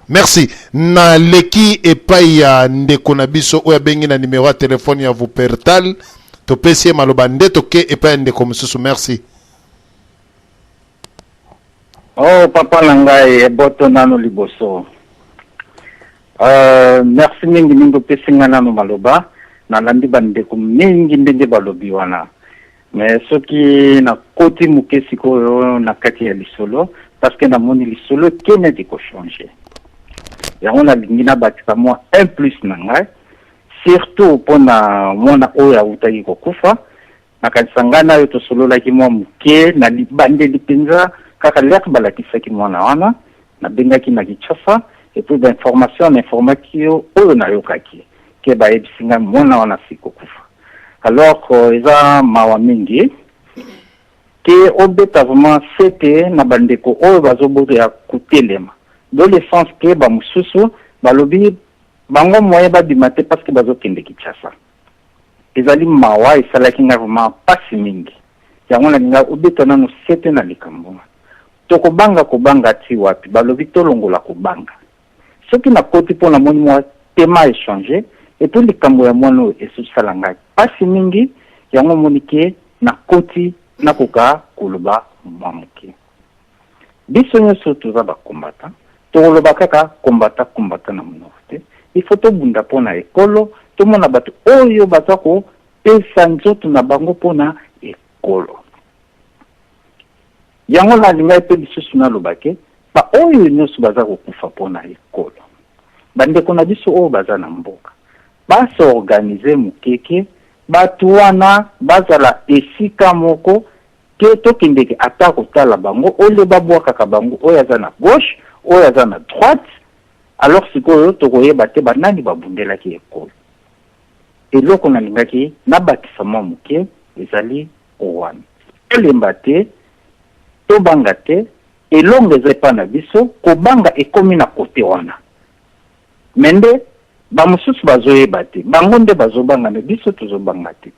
Merci. Naleki epai ya ndeko na biso oyo abengi na numero ya telefone ya Wuppertal. Topesi ye maloba nde toke epai ya ndeko mosusu. Merci. Oh papa na ngai, eboto nano liboso. Merci mingi mingi opesi ngai nano maloba. Nalandi bandeko mingi ndenge balobi wana. Mais soki nakoti moke sikoyo na kati ya lisolo, parce que namoni lisolo eke neti kochanger. Yango nalingi nabakisa mwa un plus na ngai, surtout mpona mwana oyo awutaki kokufa. Nakanisa ngai na yo tosololaki mwa moke na libandeli mpenza, kaka lere balakisaki mwana wana, nabengaki na Kinshasa, et puis bainformation nainformaki yo oyo nayokaki ke bayebisi ngai mwana wana asi kokufa. Alors eza mawa mingi ke obeta vraiment sete na bandeko oyo bazoboya kotelema, dans le sens ke bamosusu balobi bango moyen babima te parce que bazokende Kinshasa. Ezali mawa, esalaki ngai vraiment pasi mingi. Yango nalinga obeta nano sete na likambo wana. Tokobanga kobanga ti wapi? Balobi tolongola kobanga. Soki nakoti mpo namoni mwa tema échange, et puis likambo ya mwana oyo ezosala ngai pasi mingi, yango omoni ke nakoti nakoka koloba mwa moke. Biso nyonso toza bacombattant, tokoloba kaka combattant combattant na monoko te. Il faut tobunda mpona ekolo, tomona bato oyo baza kopesa nzoto na bango mpona ekolo. Yango nalingai mpe lisusu naloba ke baoyo nyonso baza kokufa mpona ekolo, bandeko na biso oyo baza na mboka, bas'organiser mokeke, bato wana bazala esika moko ke tokendeke ata kotala bango, oyo babwakaka bango, oyo aza na gauche, oyo aza na droite. Alors sikoyo tokoyeba te banani babundelaki ekolo. Eloko nalingaki nabakisa mwa moke ezali wana. Tolemba te, tobanga te, elongo eza epai na biso, kobanga ekomi na kote wana. Me nde bamosusu bazoyeba te, bango nde bazobanga, me biso tozobanga te.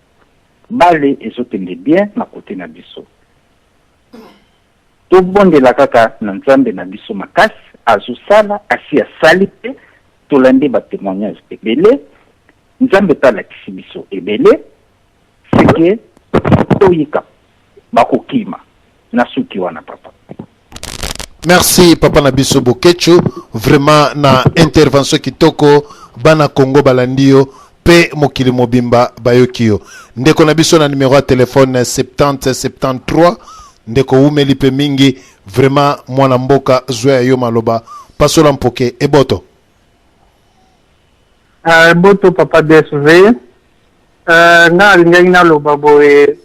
Bale ezokende bien na kote na biso. Tobondela kaka na Nzambe na biso makasi, azosala, asi asali mpe tolandi batémoignage ebele, Nzambe mpe alakisi biso ebele, seke toyika bakokima na suki wana papa. Merci papa na biso Bokechu, vraiment na intervention kitoko, bana Congo balandi yo pe mokili mobimba bayoki yo. Ndeko na biso na numero ya telefone 70 73, ndeko umeli pe mingi, vraiment mwana mboka zwa ya yo maloba, pasola mpoke eboto. Eboto papa DSV. Nga alingaki naloba boye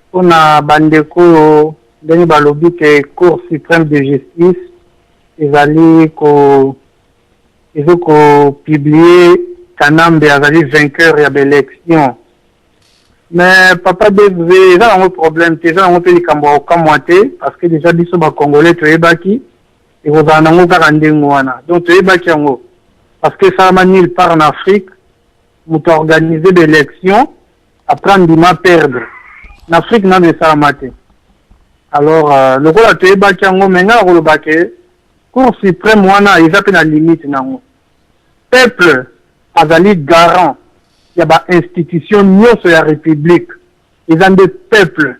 mpona bandeko oyo ndenge balobi ke Cour suprême de justice ezali ko ezo kopublier Kanambe azali vainqueur ya baélection. Mais papa DSV, eza nango problème te, eza nango mpe likambo ya kokamwa te, parce que déjà biso bacongolais toyebaki ekozala nango kaka ndenge wana. Donc toyebaki yango parce que esalama nulle part na Afrique moto aorganiser baélection après andima perdre. Na Afrique nano esalama te. Alors lokola toyebaki yango, me ngai nakoloba ke Cour suprême wana eza mpe na limite nango. Peuple azali garant ya bainstitution nyonso ya république, eza nde peuple.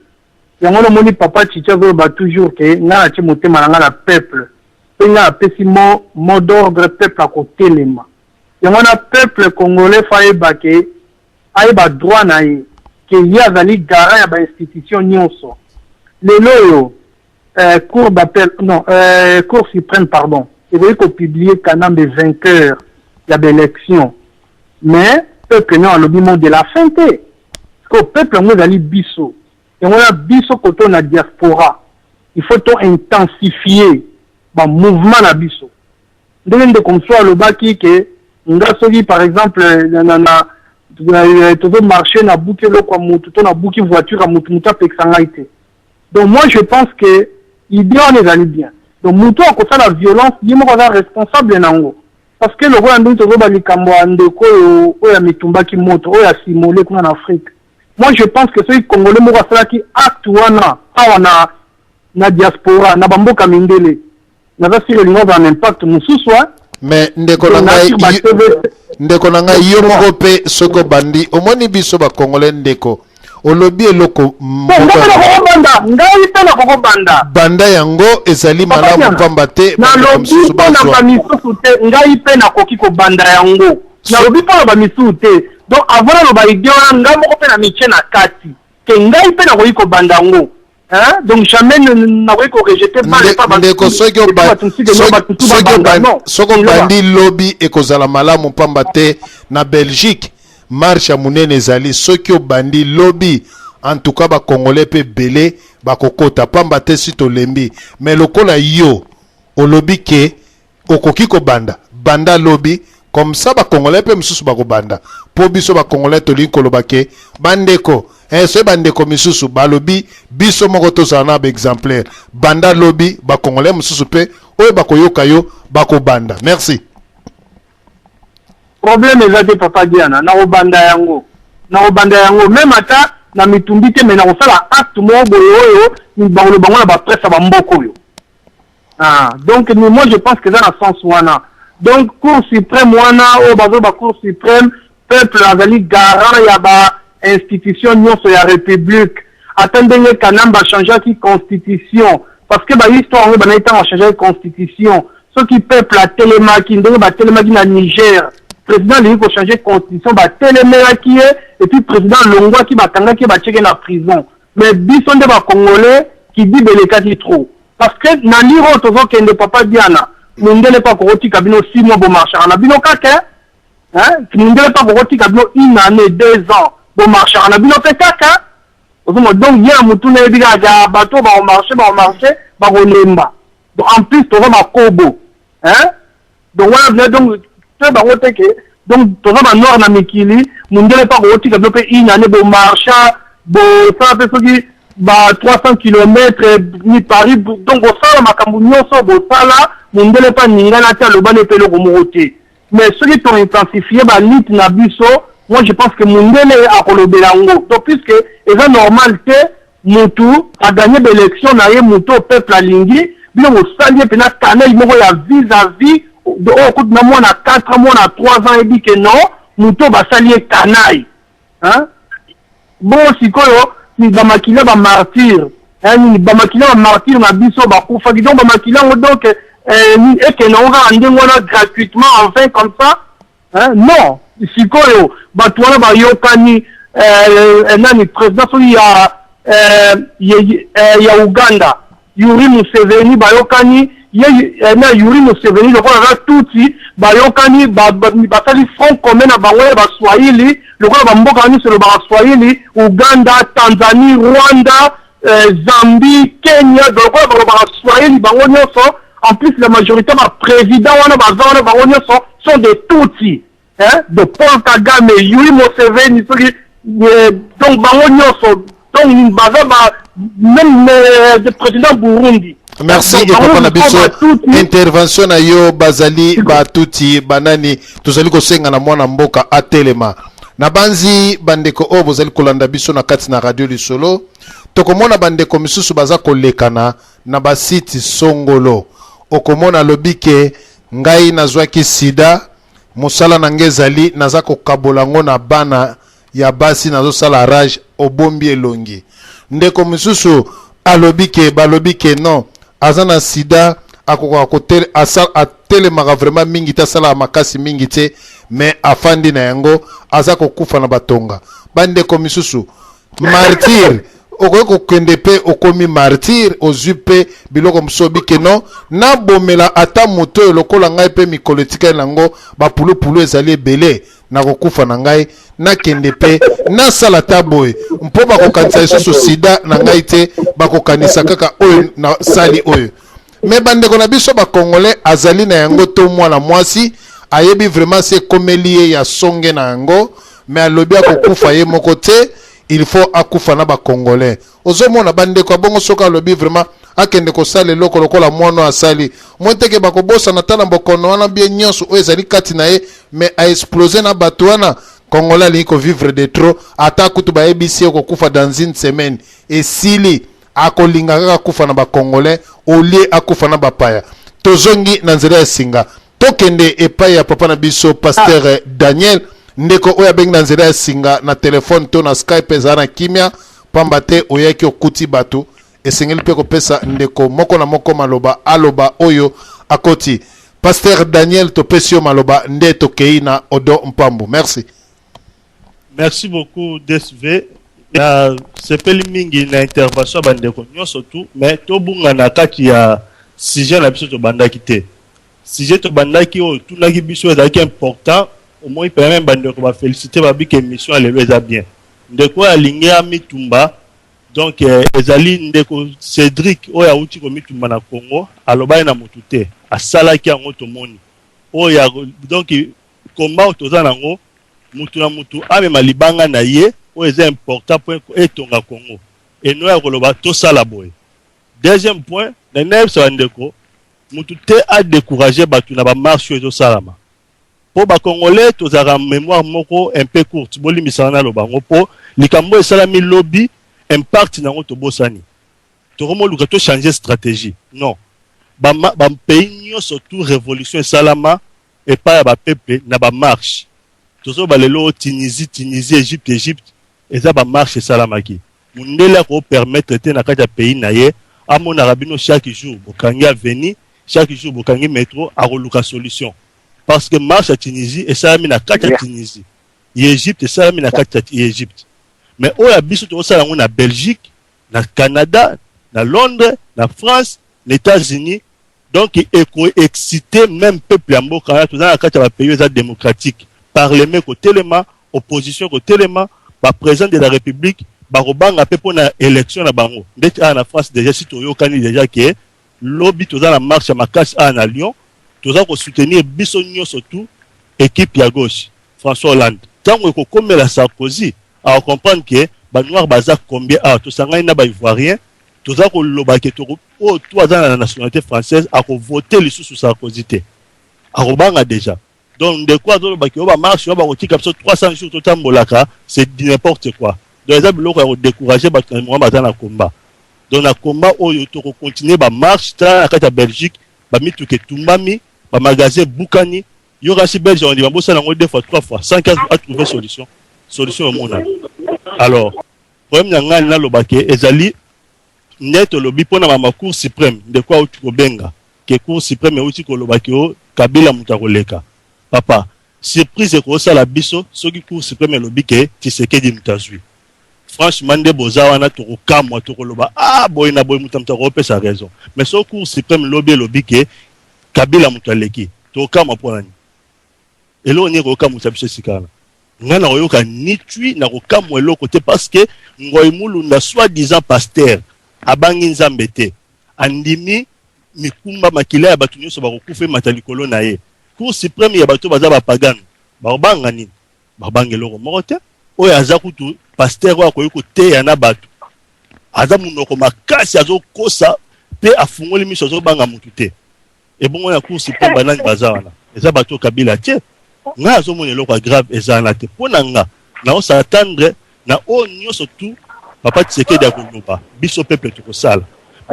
Yango namoni papa Chichi azoloba toujours ke ngai natie motema na ngai na peuple, mpe ngai apesi mot d'ordre, peuple akotelema. Yango wana peuple congolais faut ayeba ke ayeba droit na ye, ke ye azali garant ya bainstitution nyonso. Lelo oyo cour d'appel, non, cour suprême, pardon, ekoki kopublier Kanambe vainqueur ya baélection, mais peuple nao alobi mot de la fin te. Parce que peuple yango ezali biso. Yango wana biso koto na diaspora, il faut to intensifier bamouvement na biso. Ndenge ndeko mosusu alobaki ke nga soki par exemple na tozomarcher, nabuki eloko ya motu to nabuki voiture ya motu, motu apekisa ngai te. Donc moi je pense que idée wana ezali bien. Donc motu akosala violence, ye moko aza responsable nango, parce que lokola ndenge tozoba likambo ya ndeko oyo oyo amitumbaki moto, oyo asimole kuna na Afrique, moi je pense que soki congolais moko asalaki acte wana awa na diaspora, na bamboka mindele. Naza sur elingi ozala na impact mosusu. Mais ndeko na ngai, ndeko na ngai, yo moko mpe soki obandi, omoni biso bacongolais, ndeko, olobi eloko. Nakokobanda, ngai mpe nakokobanda. Banda yango, ezali malamu, pamba te. Nalobi mpona bamisusu te, ngai mpe nakoki kobanda yango. Nalobi mpona bamisusu te. Donc avant naloba idée wana, ngai moko mpe na mitie na kati ke ngai mpe nakoki kobanda yango. Hein? Donc jamais nakoki korejeter. Ndeko, soki obandi lobi, ekozala malamu, pamba te na Belgique marche ya monene ezali. Soki obandi lobi, en tout cas bacongolais mpe ebele bakokota, pamba te si tolembi. Mais lokola yo olobi ke okoki kobanda, banda lobi, comme ça bacongolais mpe mosusu bakobanda. Mpo biso bacongolais tolingi koloba ke bandeko, soki bandeko misusu balobi, biso moko tozala na baexemplaire. Banda lobi, bacongolais mosusu mpe oyo bakoyoka yo bakobanda. Merci. Problème eza te, papa Diana. Nakobanda yango, nakobanda yango, même ata na mitumbi te, mais nakosala acte moko boye oyo bakoloba ngo na bapresse ya bamboka oyo. Ah, donc moi je pense que eza na sens wana. Donc Cour suprême wana oyo bazoba, Cour suprême, peuple azali garant ya bainstitution nyonso ya république. Ata ndenge Kanambe achangeaki constitution, parce que bahistoire yango ebandaki ntango achangeaki constitution. Soki peuple atelemaki ndenge batelemaki na Niger, président alingi kochange constitution, batelemelaki ye, et puis président alongwaki, bakangaki ye, batieke na prison. Mais biso nde bacongolais kidiba elekaki trop, parce que na lire oyo tozokende, papa Diana, mondele mpe akokotika bino 6 mois bomarchaka na bino kaka. Mondele mpe akokotika bino une année, 2 ans, bomarchaka na bino mpe kaka. Ozomona, donc ye na motu nayebi kaka bato oyo bakomarche, bakomarche, bakolemba. Donc en plus toza bakobo, hein? Donc wana, donc to bango te ke donc toza banoir na mikili. Mondele mpe akokotika bino mpe une année, bomarcha, bosala mpe soki ba 300 kilomètre ni Paris, donc bosala makambo nyonso bosala, mondele mpe aningana te, alobani mpe eloko moko te. Mais soki tointensifie balutte na biso, moi je pense que mondele akolobela yango. Donc puisque eza normal te, mutu aganye baélection na ye, mutu oyo peuple alingi, bino bosali ye mpena canal moko ya vis-à-vis oyo kutu na mwana 4 ans, mwana 3 ans ayebi ke non, mutu oyo basali ye canaille, hein? Bongo sikoyo bamakila bamartyr, nini, bamakila bamartyr na biso bakufaki, donc bamakila yango, donc ekende yango kaka ndenge wana, gratuitement, enfin comme ça, hein? Non, sikoyo bato wana bayokani, nani, président soki ya Uganda, Yoweri Museveni, bayokani ye na Yoweri Museveni lokola aza Tutsi, bayokani, basali front commun na bango ya baswahili, lokola bamboka nyonso elobaka swahili: Uganda, Tanzanie, Rwanda, Zambie, Kenya. Lokola balobaka swahili bango nyonso, en plus la majorité baprésident wana baza wana, bango nyonso sont des Tutsi, hein, de Paul Kagame, Yoweri Museveni soki, donc bango nyonso, donc baza ba même président Burundi. Merci, epapa na biso. Intervention na yo, bazali batuti banani? Tozali kosenga na mwana mboka atelema na banzi. Bandeko oyo bozali kolanda biso na kati na radio Lisolo, tokomona bandeko misusu baza kolekana na basite songolo. Okomona alobi ke ngai nazwaki sida, mosala na ngai ezali naza kokabola yango na bana ya basi, nazosala rage, obombi elongi. Ndeko mosusu alobi ke balobi ke non, aza na sida, akoka atelemaka vraiment mingi te, asalaka makasi mingi te, mais afandi na yango, aza kokufa na batonga. Bandeko misusu martyr, okoki kokende mpe okomi martyr, ozwi mpe biloko mosusu, obike non, nabomela ata moto oyo lokola ngai mpe mikolo etikali nango bapulupulu ezali ebele, nakokufa na ngai, nakende mpe nasala ta boye mpo bakokanisa lisusu sida na ngai te, bakokanisa kaka oyo nasali oyo. Mais bandeko na biso bacongolais azali na yango to mwana mwasi ayebi vraiment se ekomeli ye ya songe na yango, mais alobi akokufa ye moko te, il faut akufa na bacongolais. Ozomona bandeko ya bongo, soki alobi vraiment akende kosala eloko lokola mwana oyo asali mwa teke, bakobosana tala bokono wana bie nyonso oyo ezali kati na ye, mais aexplose na bato wana. Congolais alingi kovivre de trop. Ata kutu bayebisi ye kokufa dans une semaine esili, akolinga kaka kufa na bacongolais au lieu akufa na bapaya. Tozongi na nzela ya singa, tokende epai ya papa na biso pasteur Daniel. Ndeko oyo abengi na nzela ya singa na telefone to na Skype, ezala na kimia, pamba te oyaki okuti bato. Esengeli mpe kopesa ndeko moko na moko maloba, aloba oyo akoti. Pasteur Daniel, topesi yo maloba nde tokei na Odo Mpambu. Merci. Merci beaucoup, DSV. Na sepeli mingi na intervention ya bandeko nyonso tu, mais tobunga na kati ya sujet na biso. Tobandaki te sujet, tobandaki oyo tunaki biso, ezalaki important. Omoi mpe même bandeko bafélicité, babika émission ya lelo eza bien. Ndeko oyo alingi amitumba, donc ezali ndeko Cédric oyo awuti komitumba na Congo. Alobaki na motu te, asalaki yango. Tomoni oyo, donc combat oyo toza nango, mutu na mutu amema libanga na ye oyo eza important mpo etonga Congo. Eno ya koloba tosala boye. Deuxième point, na nayebisa bandeko, mutu te adécourage bato na bamarche oyo ezosalama, mpo bacongolais tozalaka mémoire moko un peu courte. Bolimbisaka naloba yango, mpo likambo esalami lobi, impact nango tobosani, tokomoluka tochange stratégie. Non, bapays nyonso tout, révolution esalama epai ya bapeuple na bamarche. Tozoba lelo Tunisie, Tunisie, Égypte, Égypte, eza bamarche esalamaki. Mundele akopermettre te na kati ya pays na ye amonaka bino chaque jour bokangi avenue, chaque jour bokangi métro. Akoluka solution, parce que marche ya Tunisie esalami na kati ya Tunisie, ya Égypte esalami na kati ya Égypte, mais oyo ya biso tokosala yango na Belgique, na Canada, na Londres, na France, na États-Unis. Donc ekoexcite même peuple ya mboka wana. Toza na kati ya bapays eza démocratique, parlement kotelema, opposition kotelema, baprésident de la République bakobanga mpe mpo na élection na bango. Ndeti awa na France déjà, si toyokani déjà ke lobi toza na marche ya makasi awa na Lyon, toza kosoutenir biso nyonso tu équipe ya gauche, François Hollande. Ntango ekokomela Sarkozy, akocomprendre ke banoir baza combien awa. Tosangani na baivoirien, toza koloba ke oyo tu aza na nationalité française akovote lisusu Sarkozy te, akobanga déjà. Donc ndeko azolobaki oyo bamarche oyo bakotika biso 300 jours totambolaka, c'est du n'importe quoi. Donc eza biloko ya kodécourage bato na moma baza na combat. Donc na combat oyo tokocontinue bamarche. Tala na kati ya Belgique, bamituka etumbami, bamagasin ebukani. Yo kasi Belge ondima bosala yango deux fois, trois fois sans atrouve solution. Solution emonana. Alors problème na ngai nalobake ezali nde tolobi mpona mama Cour suprême. Ndeko auti kobenga ke Cour suprême euti koloba ke o Kabila moto akoleka. Papa, surprise ekosala biso soki Cour suprême elobi ke Tshisekedi moto azwi. Franchement, nde boza wana, tokokamwa, tokoloba: ah, boye na boye, moto moto akopesa raison. Mais soki Cour suprême lobi elobi ke Kabila moto aleki, tokokamwa. Mpo nani? Eloko nini ekokamwisa biso esika wana? Ngai na koyoka ni tui na kokamwa eloko te, parce que Ngoi Mulunda, soi disant pasteur, abangi Nzambe te, andimi mikumba makila ya bato nyonso bakokufa emata likolo na ye. Cour suprême ya bato baza bapagano, bakobanga nini? Bakobanga eloko moko te. Oyo aza kutu pasteur oyo akoki koteya na bato, aza monoko makasi, azokosa mpe afungoli miso, azobanga motu te. Ebongo na Cour suprême banani baza wana? Eza bato Kabila tie. Ngai azomona eloko ya grave eza wana te. Mpo na nga, naosatendre na oyo nyonso tu papa Tshisekedi akoloba, biso peuple tokosala.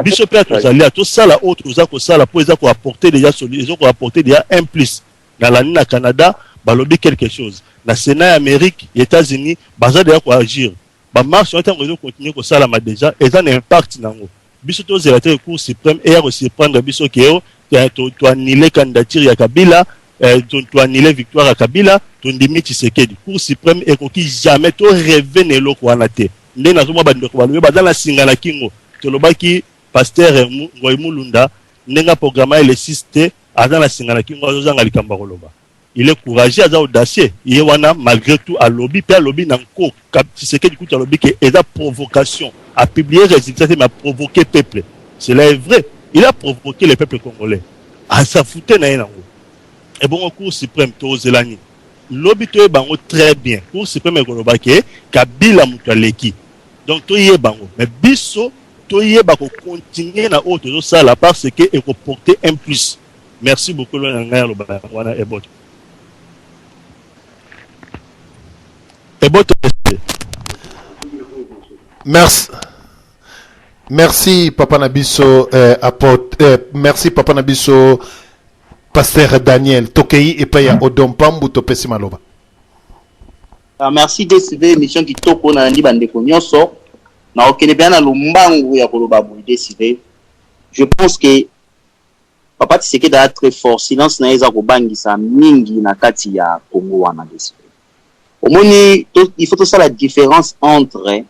Biso mpe tozali tosala oyo toza kosala mpo eza koapporter déjà, eza koapporter déjà un plus. Nalandi na Canada balobi quelque chose, na Sénat ya Amérique, ya États-Unis, baza déjà koagir. Bamarche wana ntango ezocontinue kosalama déjà, eza na impact nango. Biso tozela te Cour suprême eya kosurprendre biso ke toannule candidature ya Kabila, toannule victoire ya Kabila, tondimi Tshisekedi. Cour suprême ekoki jamais torêve na eloko wana te. Nde nazomona bandeko balobi baza na singa na kingo. Tolobaki pasteur Ngoi Mulunda, ndenge aprogramme le 6 te, aza na singa na kingo, azozanga likambo ya koloba. Il est courageux, aza audacieux ye wana. Malgré tout alobi mpe alobi na nko. Tshisekedi kutu alobi ke eza provocation, apublie résultat te, mais aprovoqué peuple. Cela est vrai, il a provoqué le peuple congolais, asafute na ye nango. Ebongo Cour suprême, tozela nini lobi? Toyeba yango très bien, Cour suprême ekoloba ke Kabila moto aleki. Donc toyeba yango, mais biso toyeba kocontinue na oyo tozosala, parce que ekoporter un plus. Merci beaucoup. Lo na ngai aloba yango wana. Eboto, eboto. Merci. Merci papa na biso apôtre, merci papa na biso pasteur Daniel. Tokei epai ya Odon Pambu, topesi maloba. Ah, merci DCV, émission kitoko. Nalandi bandeko nyonso. Nakokende mpenza na lombangu ya koloba boye, DCV. Je pense que papa Tshisekedi aza très fort. Silence na ye eza kobangisa mingi na kati ya Congo wana. DCV, omoni, il faut tosala différence entre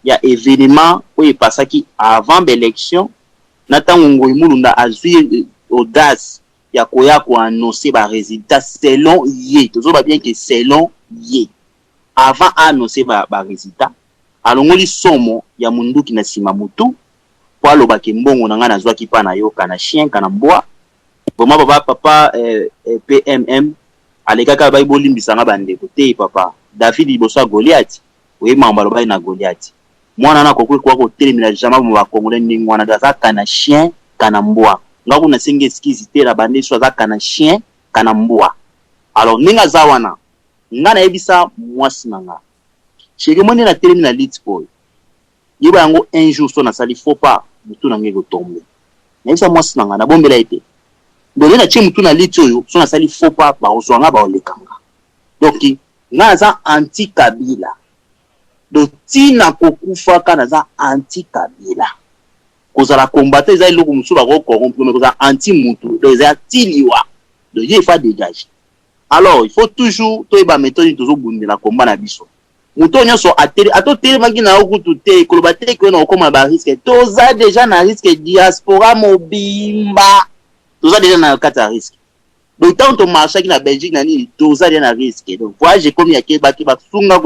ya événement oyo epasaki avant baélection na ntango Ngoi Mulunda azwi audace ya koya koannonce barésultat selon ye. Tozoba bien ke selon ye, avant aannonce barésultat, alongoli somo ya munduki na nsima motu mpo alobaki: "Mbongo na ngai nazwaki mpa na yo, kana chien, kana mbwa." Vraiment, papa PMM alekaki, alobaki: "Bolimbisanga bandeko te." Papa David liboso ya Goliath, oyebi makambo alobaki na Goliath: "Mwana wana akoki koka kotelemela jamais mo bakongole ndenge wana. Aza kana chien, kana mbwa. Nga kuna nasengi excuse te na bande so, aza kana chien, kana mbwa." Alors ndenge aza wana, nga nayebisa mwasi na nga: "Chérie, mo nde natelemi na lutte oyo, yeba yango, un jour so nasali faux pas, motu na ngai ekotombe." Nayebisa mwasi na nga, nabombela ye te. Ndole natie motu na lutte oyo, so nasali faux pas, bakozwa nga, baoleka nga. Donc nga naza anti Kabila. Donc ntina kokufaka, naza anti Kabila. Kozala combattant eza eloko mosusu, bakocorrompre, mais kozala anti mutu, donc eza tiliwa. Donc ye, il faut dégage. Alors il faut toujours toyeba méthode nini tozobundela komba na biso. Moto nyonso ata otelemaki na yo kutu te, koloba te ke na okóma na barisque. Toza déjà na risque, diaspora mobimba toza déjà na kati ya risque. Donc ntango tomarchaki na Belgique na nini, toza déjà na risque. Donc voyage ekomi ya kebaki, basunga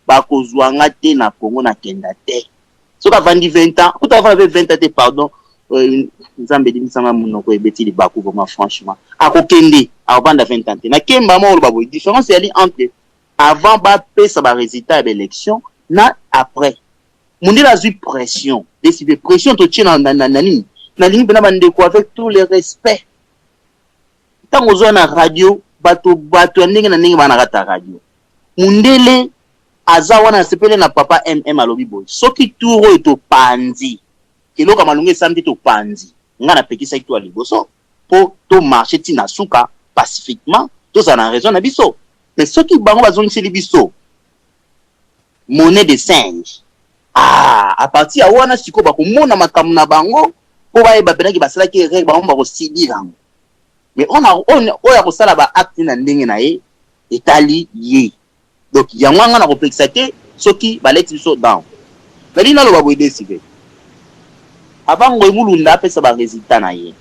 bakozwa nga te na Congo, nakenda te. Soki avandi 20 ans, kuta avanda mpe 20 ans te, pardon, Nzambe elimbisanga, monoko ebeti libaku. Vraiment, franchement, akokende akovanda 20 ans te. Nakemba mo oloba boye: différence eyali entre avant bapesa barésultat ya baélection na après. Mondele azwi pression, décide pression totie na nini. Nalingi mpena bandeko, avec tout le respect, ntango ozwa na radio, bato ya ndenge na ndenge baa na kati ya radio. Mundele aza wana, nasepele na papa MM, alobi boye: soki tour oyo topanzi eloko ya malongo esami te, topanzi. Nga napekisaki to ya liboso mpo tomarche ntina suka pacifiquement, tozala na raison na biso. Mais soki bango bazongiseli biso monnaie de singe, ah, à partir ya wana sikoyo bakomona makambo na bango mpo bayeba mpenaki basalaki erreur. Bango bakosibir yango. Mais oyo akosala baacte na ndenge na ye, etali ye. Donc yango anga na kopekisa te soki baleti biso down. Nali naloba boye, desike avant Ngoi Mulunda apesa barésultat na ye,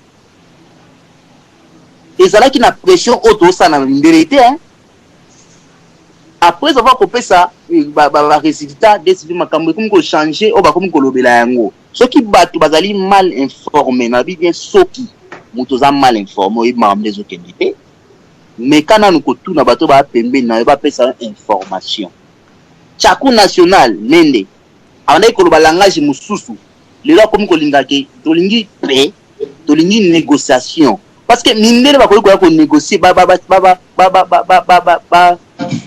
ezalaki na pression oyo tozosala na mindele te, hein? Après avoir kopesa barésultat, desiki makambo ekomi kochange. Oyo bakomi kolobela yango, soki bato bazali mal informé, nalobi bien, soki moto oza mal informé, oyebi makambo nde ezokende te, meka nanu kotuna bato baya pembeni na yo, bapesa yo information. Chaku national Mende abandaki koloba langage mosusu, lelo akomi kolinga ke tolingi paix, tolingi négociation, parce que mindele bakoki koya konégocie,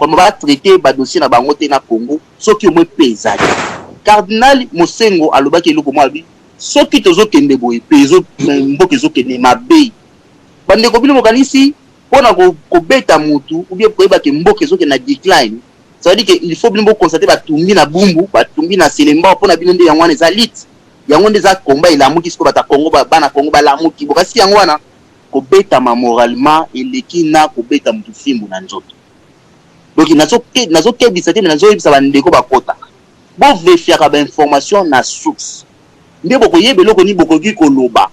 batraite badossier na bango te na Congo soki omwe mpe ezali. Cardinal Mosengo alobaki eloko moko, alobi: soki tozokende boye mpe, mboka ezokende mabe. Bandeko, bino bokanisi mpona kobeta mutu ou bien koyeba ke mboka ezokende na decline, ça veut dire que il faut bino boconstate batumbi na Bumbu, batumbi na Selembao, mpona bino nde yango wana eza lutte, yango nde eza komba elamuki. Sikoyo bata Kongo, bana Kongo balamuki. Bokasi yango wana kobetama moralement eleki na kobeta mutu fimbu na nzoto. Donc nazokebisa te, me nazoyebisa bandeko bakotaka, bovérifiaka bainformation na source nde bokoyeba eloko nini bokoki koloba.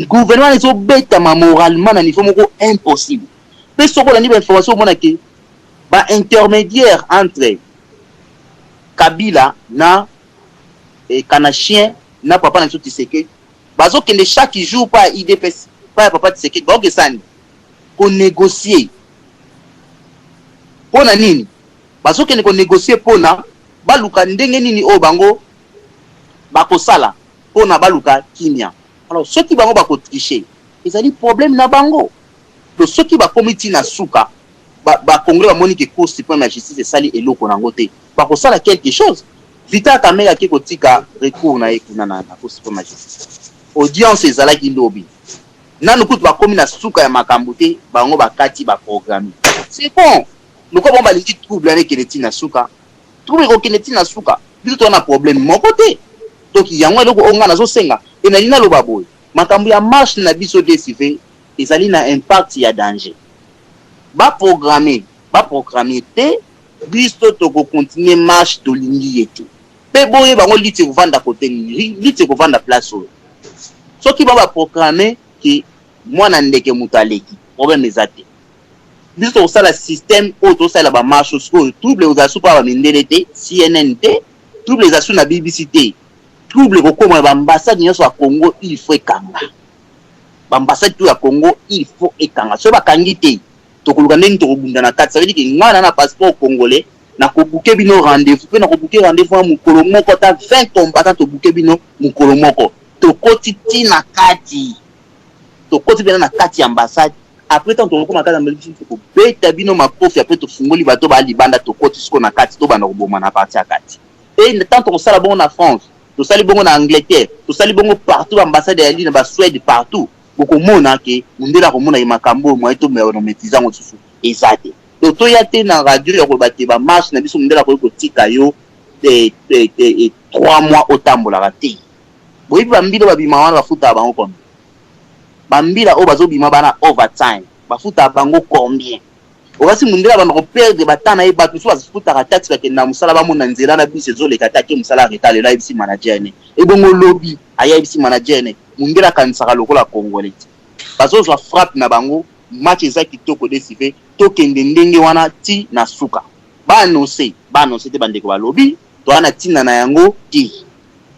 Gouvernement ezobetama moralement na niveau moko impossible. Mpe soki olandi bainformation, omona ke baintermédiaire entre Kabila na Kanachien na papa na biso Tshisekedi bazokende chaque jour pa ya UDPS, pa ya papa Tshisekedi, baokesani konégocie. Mpo na nini bazokende konégocie? Mpona baluka ndenge nini oyo bango bakosala mpona baluka kimia. Alors soki bango bakotriche, ezali problème na bango. To soki bakomi ntina suka, bacongolais bamoni ke Cour suprême ya justice esali eloko nango te, bakosala quelque chose. Vital Kamerhe ake kotika recours na ye kuna na Cour supreme ya justice. Audience ezalaki lobi. Nanu kutu bakomi na suka ya makambo te, bango bakati ba programme. C'est bon. Lokola bango balingi trouble wana ekende ti na suka, trouble ekokende ti na suka. Biso toza na problème moko te. Donc yango eloko oyo ngai nazosenga et nalingi naloba boye, makambo ya marche na biso DSV ezali na impact ya danger. Ba programmer, ba programmer te, biso toko continuer marche tolingi ye te. Pe boyeba yango lutte ekovanda cote nini? Lutte ekovanda place oyo. Soki ba ba proclamer que mwana ndeke moto aleki, problème eza te. Biso tokosala système oyo tosalela ba marche sikoyo, trouble ekozala su pa ba mindele te, CNN te, trouble eza su na BBC te. Trouble ekokoma na ba ambassade nyonso ya Congo, il faut ekanga. Ba ambassade tout ya Congo, il faut ekanga. Soki bakangi te, tokoluka ndenge nini tokobunda na kati. Ça veut dire que nga na na passeport congolais, nakobuke bino rendez-vous, pe nakobuke rendez-vous wana mokolo moko, ata 20 combattants tobuke bino mokolo moko. Tokoti ti na kati. Tokoti pena na kati ya ambassade. Après tango tokokoma kati ya ambassade, biso tokobeta bino makofi, après tofungoli bato ba libanda, tokoti sikoyo na kati, tobanda koboma na partie ya kati. Et tango tokosala bongo na France, tosali bongo na Angleterre, tosali bongo partout, ba ambassade ya na ba Suède partout, bokomona ke mundele akomona ke makambo oyo moyen to maîtriser yango lisusu eza te. Donc toya te na radio ya koloba te ba marche na biso mundele akoki kotika yo 3 mois otambolaka te. Boyebi ba mbila babima wana bafutaka bango combien? Ba mbila oyo bazobima bana overtime bafutaka bango combien? Okasi mundele abanda ko perdre ba temps na ye, bato mosusu bafutaka taxe bakende na mosala bamona nzela na bus ezoleka te, ake mosala retard lelo ayebisi manager ne, ebongo lobi aye ayebisi manager ne. Mundele akanisaka lokola congolais te, bazozwa frappe na bango, match eza kitoko DSV, tokende ndenge wana ti na suka. Ba annoncer, ba annoncer te bandeko balobi, toza na tina na yango te.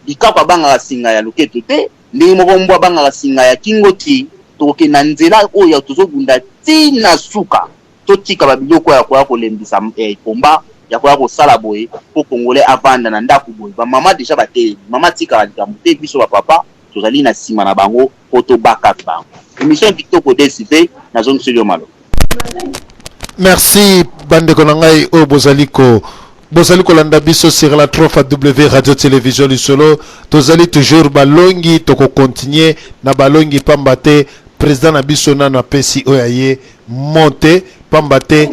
Likaku abangaka singa ya loketo te, ndenge moko mbwa abangaka singa ya kingo te. Tokokende na nzela oyo tozobunda ti na suka. Totika ba biloko ya koya kolembisa combat, ya koya kosala boye po congolais avanda na ndaku boye. Ba mama dejà batelemi, mama atikaka likambo te, biso ba papa tozali na sima na bango po to back up bango. Emission kitoko DSV, nazongiseli yo maloba. Merci bandeko na ngai oyo bozali ko bozali kolanda biso sur la 3 W Radio Télévision Lisolo. Tozali toujours balongi, toko continuer na balongi pamba te président na biso nano apesi oyo aye monte pamba te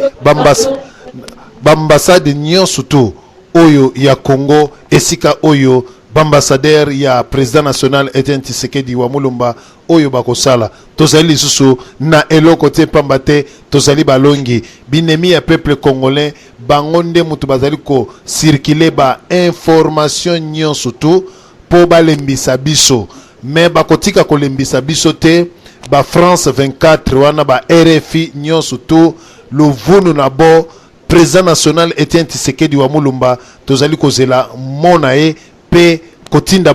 bambassade nyonso tu oyo ya Congo esika oyo bambassadeur ya président national Etienne Tshisekedi wa Mulumba oyo bakosala. Tozali lisusu na eloko te pamba te tozali balongi. Binemi ya peuple congolais bango nde mutu bazali ko circuler ba information nyonso tu po balembisa biso, mais bakotika kolembisa biso te. Ba France 24 wana ba RFI nyonso tu luvunu na bo président national Etienne Tshisekedi wa Mulumba tozali kozela mona ye pe kotinda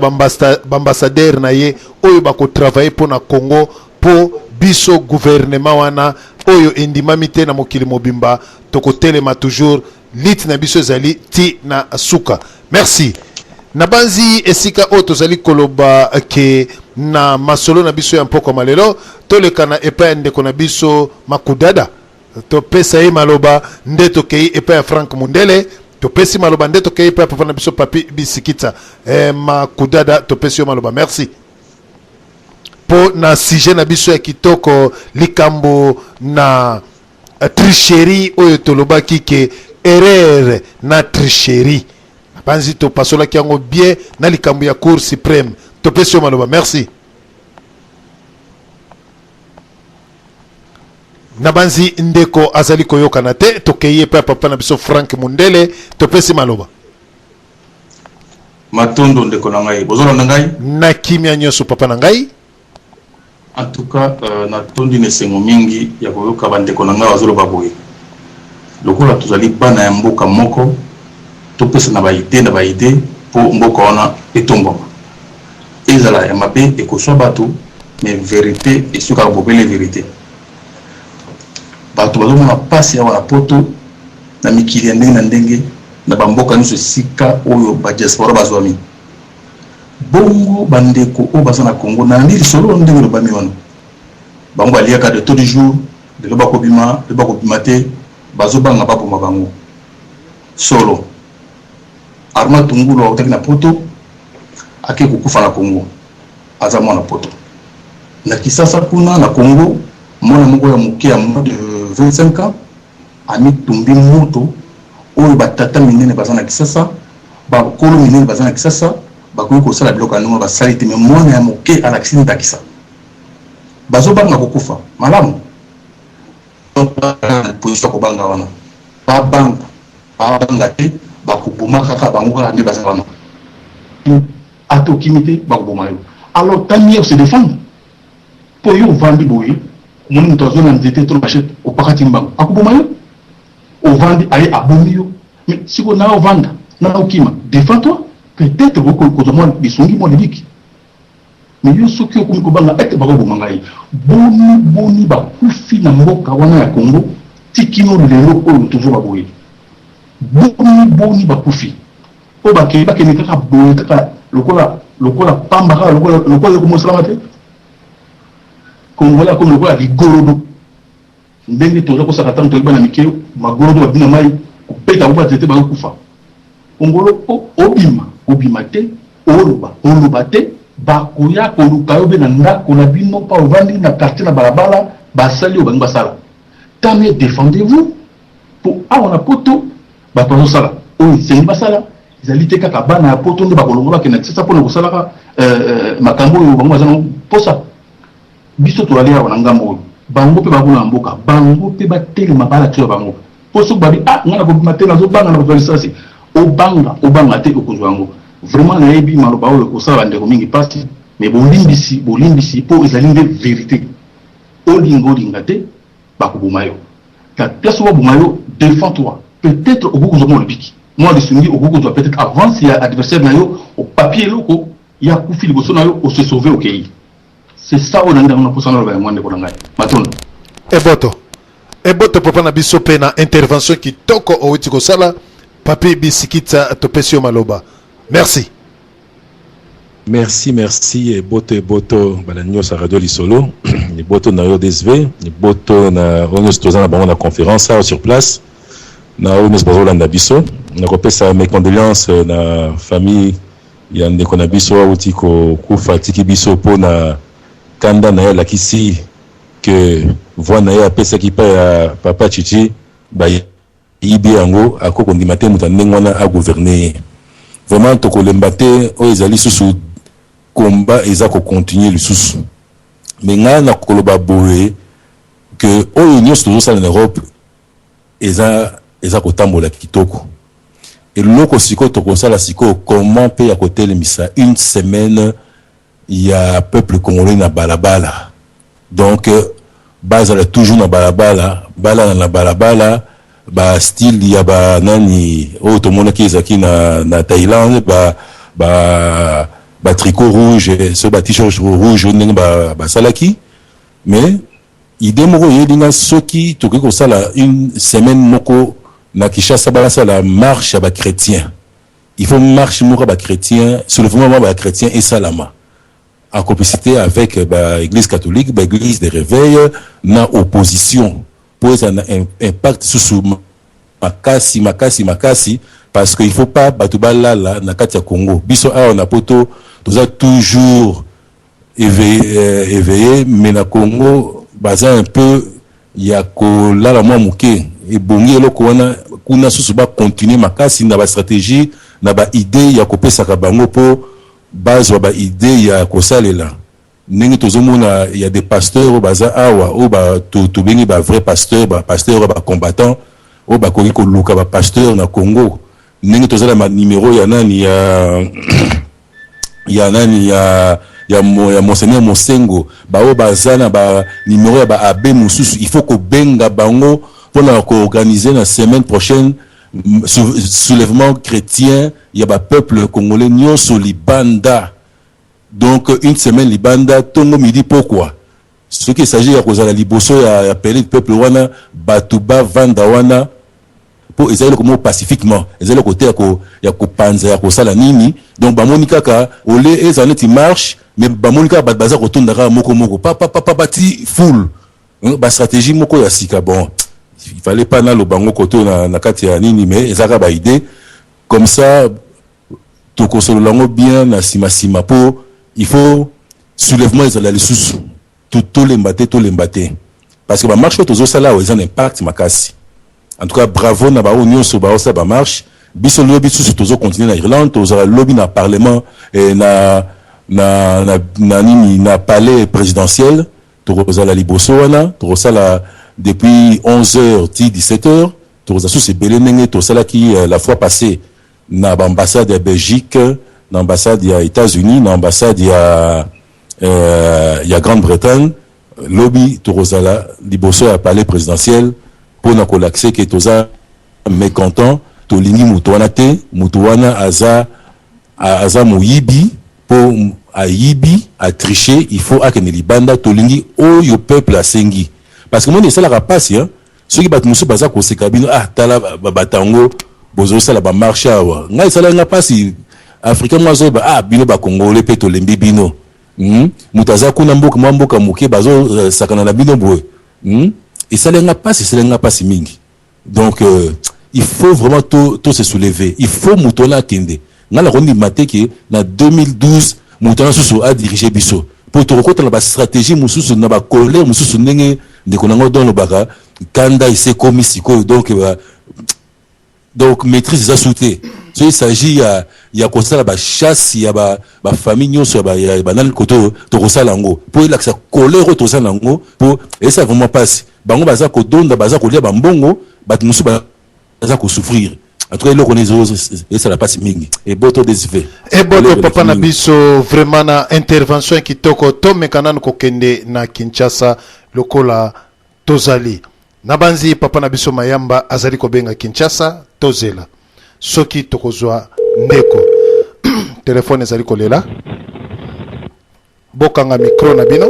bambassadeur na ye oyo bakotravailler mpo na Congo po biso gouvernement wana oyo endimami te na mokili mobimba tokotelema toujours lutte na biso ezali ti na suka. Merci. Nabanzi esika oyo tozali koloba ke na masolo na biso ya mpokwa malelo toleka na epai ya ndeko na biso Makudada, topesa ye maloba nde tokei epai ya Frank Mundele, topesi maloba nde tokei epai ya papa na biso Papi Bisikita. Makudada topesi yo maloba, merci po na sujet na biso ya kitoko likambo na tricherie oyo tolobaki ke erreur na tricherie. Nabanzi topasolaki yango bien na likambo ya Cour suprême. Topesi yo maloba, merci. Nabanzi ndeko azali koyokana te, tokei epai ya papa na biso Frank Mundele, topesi maloba. Matondo ndeko na ngai, bozolanda ngai? Na kimia nyonso papa na ngai. En tout cas, natondi na esengo mingi ya koyoka bandeko na ngai bazoloba boye. Lokola tozali bana ya mboka moko, topesana ba idee na ba idee po mboka wana etombwama. Ezala ya mabe ekoswa bato, mais verite esukaka bobele verite. Bato bazomona pasi awa na poto, na mikili ya ndenge na ndenge, na ba mboka nyonso esika oyo ba diaspora bazwami. Bongo ba ndeko oyo baza na Congo, nalandi lisolo ndenge elobami wana, bango baliaka de taux du jour, lelo bakobima, lelo bakobima te, bazobanga baboma bango. Solo. Armand Tungulu autaki na poto, ake kokufa na Congo, aza mwana poto. Na Kisasa kuna na Congo, mwana moko ya moke ya moins de 25 ans amitumbi moto. Oyo batata minene baza na Kisasa, bakolo minene baza na Kisasa, bakoki kosala biloko ya ndenge basali te, mais mwana ya moke alakisi ndakisa. Bazobanga kokufa malamu, position ya kobanga wana, babanga babanga te, bakoboma kaka bango kaka nde baza wana. Ata okimi te, bakoboma yo. Alors tant mieux se défendre. Mpo yo ovandi boye, omoni moto azwa na nzete to na machette, opakati mbango, akoboma yo. Ovandi, aye abomi yo. Mais sikoyo na ovanda na okima, défends toi, peut-être okoki kozwa mwa lisungi, mwa libiki. Mais yo soki okomi kobanga ete bakoboma ngai, boni boni bakufi na mboka wana ya Congo tikino lelo oyo tozoba boye? Boni boni bakufi oyo bakende, bakende kaka boye, kaka lokola pamba, kaka lokola eloko mosalama te. Congolais akomi lokola ligorodo, ndenge toza kosaka ntango toyeba na mike, magorodo babina mai, kobeta bango banzete, bazokufa. Kongolo, obima obima te, oloba oloba te, bakoya koluka yo mpe na ndako na bino mpa ovandi na quartier, na balabala, basali oyo bangi basala. Tant mieux, défendez-vous. Po awa na poto bato bazosala oyo esengi basala. Ezali te kaka bana ya poto nde bakolonga bakende na Kisasa mpona kosalaka makambo oyo bango baza nango mposa. Biso tozali awa na ngambo oyo, bango mpe bakuna na mboka, bango mpe batelema, balakisa bango. Mpo soki babi: "Ah, ngai nakobima te, nazobanga na kozwa lisasi", obanga obanga te, okozwa yango. Vraiment, nayebi maloba oyo ekosala bandeko mingi mpasi, mais bolimbisi, bolimbisi, mpo ezali nde vérité. Olinga olinga te, bakoboma yo. Na place oyo baboma yo, défends toi, peut-être okoki kozwa mwa lobiki, mwa lisungi, okoki kozwa peut-être avance ya adversaire na yo, opapie eloko ya kufi liboso na yo, ose sauve, okei. C'est ça oyo nangi nango na mposa naloba yango, ndeko na ngai. Matondo. Eboto, eboto, papa na biso, mpe na intervention kitoko owuti kosala. Papi Bisikita, topesi yo maloba. Merci. Merci, merci. Eboto, eboto, bana nyonso ya Radio Lisolo. Eboto na yo DSV, eboto na oyo nyonso toza na bango na conférence awa sur place, na oyo nyonso bazolanda biso. Nakopesa mes condoléances na famille ya ndeko na biso awuti kokufa, atiki biso mpo na kanda na ye. Alakisi ke voix na ye apesaki mpa ya papa Chichi, bayibi yango. Akoki kondima te moto ya ndenge wana agouverne ye. Vraiment, tokolemba te. Oyo ezali lisusu combat, eza kocontinue lisusu. Mais ngai na koloba boye ke oyo nyonso tozosala na Europe eza kotambola kitoko. Eloko sikoyo tokosala sikoyo, comment mpe ya kotelemisa une semaine ya peuple congolais na balabala. Donc bazala toujours na balabala, balala na balabala, bastyle ya banani oyo tomonaki ezalaki na Thaïlande, ba tricot rouge, so ba t-shirt rouge, ndenge basalaki. Mais idée moko eyeli nga: soki tokoki kosala une semaine moko na Kinshasa, basala marche ya bachrétien. Il faut marche moko ya bachrétien, soulèvement moko ya bachrétien esalama en complicité avec baéglise catholique, baéglise de réveil na opposition, mpo ezala na impact susu makasi, makasi, makasi, parce que il faut pas bato balala na kati ya Congo. Biso awa na poto toza toujours éveillé, éveillé, mais na Congo baza un peu ya kolala mwa moke. Ebongi eloko wana kuna susu bacontinue makasi na bastratégie, na baidée ya kopesaka bango, mpo bazwa baidée ya kosalela. Ndenge tozomona ya des pasteurs oyo baza awa, oyo tobengi bavrai pasteur, bapasteur oyo bacombattant, oyo bakoki koluka bapasteur na Congo, ndenge toza na numéro ya nani, ya nani, ya monseigneur Mosengo, baoyo baza na banimero ya baabbé mosusu, il faut kobenga bango mpona koorganiser na semaine prochaine soulèvement chrétien ya bapeuple congolais nyonso libanda. Donc une semaine libanda, ntongo, midi, pokwa. Soki esagi ya kozala liboso ya palais du peuple wana, bato bavanda wana, mpo ezali eloko moko pacifiquement, ezali eloko te ya kopanza, ya kosala nini. Donc bamoni kaka ole ezala neti marche, mais bamoni kaka bato baza kotonda kaka moko moko, papapapa, bati foule. Bastratégie moko ya sika. Bon, il fallait pas naloba yango koto na kati ya nini, mais eza kaka baidée comme ça. Tokosolola yango bien na sima sima po il faut soulèvement ezala lisusu. Tolemba te, tolemba te. Parce que ba marche oyo tozosala awa eza na impact makasi. En tout cas bravo na ba oyo nionso baosala ba marche. Biso lobi susu tozo continuer na Irlande, tozala lobi na parlement eh, na na na na nini na palais presidentiel, tokozala liboso wana, tokosala depuis 11 heures ti 17 heures, tokozala susu ebele ndenge tosalaki la fois passee na ba ambassade ya Belgique, na ambassade ya Etats-Unis, na ambassade ya ya Grande-Bretagne. Lobi tokozala liboso ya palais presidentiel pona kolakise ke toza mecontent, tolingi moto wana te, moto wana aza aza moyibi po ayibi, a tricher, il faut akende libanda, tolingi oyo peuple asengi. Parce que moni esalaka pasi hein, soki bato mosusu baza koseka bino, ah tala batango bozosala ba marche awa, ngai esalaki nga pasi, africain moko azoyeba, ah bino ba congolais pe tolembi bino. Moto aza kuna mboka mwa mboka moke bazo sakana na bino boye. Esalaki nga pasi, esalaki nga pasi mingi. Donc il faut vraiment to to se soulever. Il faut moto wana akende. Nga nako ndima te ke na 2012 moto wana susu a diriger biso. Po tokokota na ba stratégie mosusu na ba colère mosusu ndenge ndeko na nga Odon alobaka kanda esi ekomi sikoyo donc ba donc maîtrise eza su te. So il s'agit ya ya kosala ba chasse ya ba ba famille nyonso ya ba ya ba nani koto oyo tokosala yango po elakisa colère oyo toza na yango po esa vraiment pasi. Bango baza kodonda, baza kolia ba mbongo, bato mosusu baza ko souffrir. En tout cas eloko wana ezo esala pasi mingi. Eboto DSV. Eboto papa na biso vraiment na intervention ya kitoko. Tomeka nanu kokende na Kinshasa lokola tozali. Nabanzi papa na biso Mayamba azali kobenga Kinshasa, tozela soki tokozwa ndeko. Telefone ezali kolela. Bokanga micro na bino.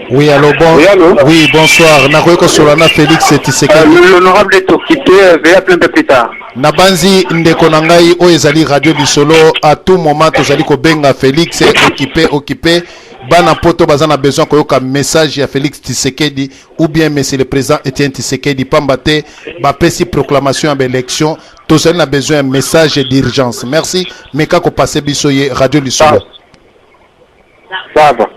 Oui, allô, bon, Oui, allô? Oui, bonsoir. Nakoki kosolola na Félix Tshisekedi. L'honorable est occupé, veuillez appeler un peu plus tard. Nabanzi ndeko na ngai oyo ezali radio lisolo à tout moment tozali kobenga Félix occupé occupé bana poto baza na besoin koyoka message ya Félix Tshisekedi ou bien monsieur le président Etienne Tshisekedi pamba te bapesi proclamation ya ba élection tozali na besoin ya message d'urgence. Merci meka ko passer biso ye radio lisolo. Ça va.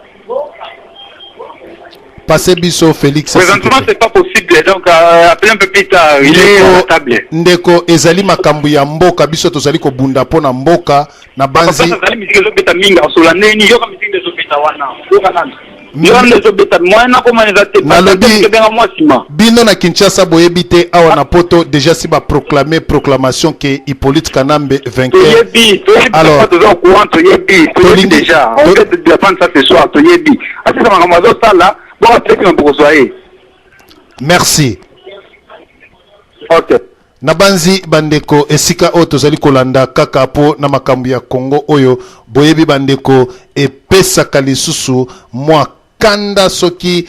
Passer biso Félix. Présentement c'est pas possible donc appelez un peu plus tard. Il est à la table. Ndeko ezali makambo ya mboka biso tozali kobunda mpo na mboka na banzi. Papa ezali musique ezobeta mingi asola neni yoka musique ezobeta wana yoka nanu. Yoka nde ezobeta moyen na koma eza te. Nalobi Tobenga mwa nsima. bino na Kinshasa boyebi te awa na poto déjà si ba proclamer proclamation que Hippolyte Kanambe vainqueur. Toyebi, toyebi Alors, papa toza au courant toyebi, toyebi tolingi déjà. On to, vient d'apprendre ça ce soir toyebi. Asisa makambo azosala, bongo apesi na bokozwa ye. Merci. Ok. Nabanzi bandeko esika oyo tozali kolanda kaka po na makambo ya Congo oyo boyebi bandeko epesaka lisusu mwa kanda soki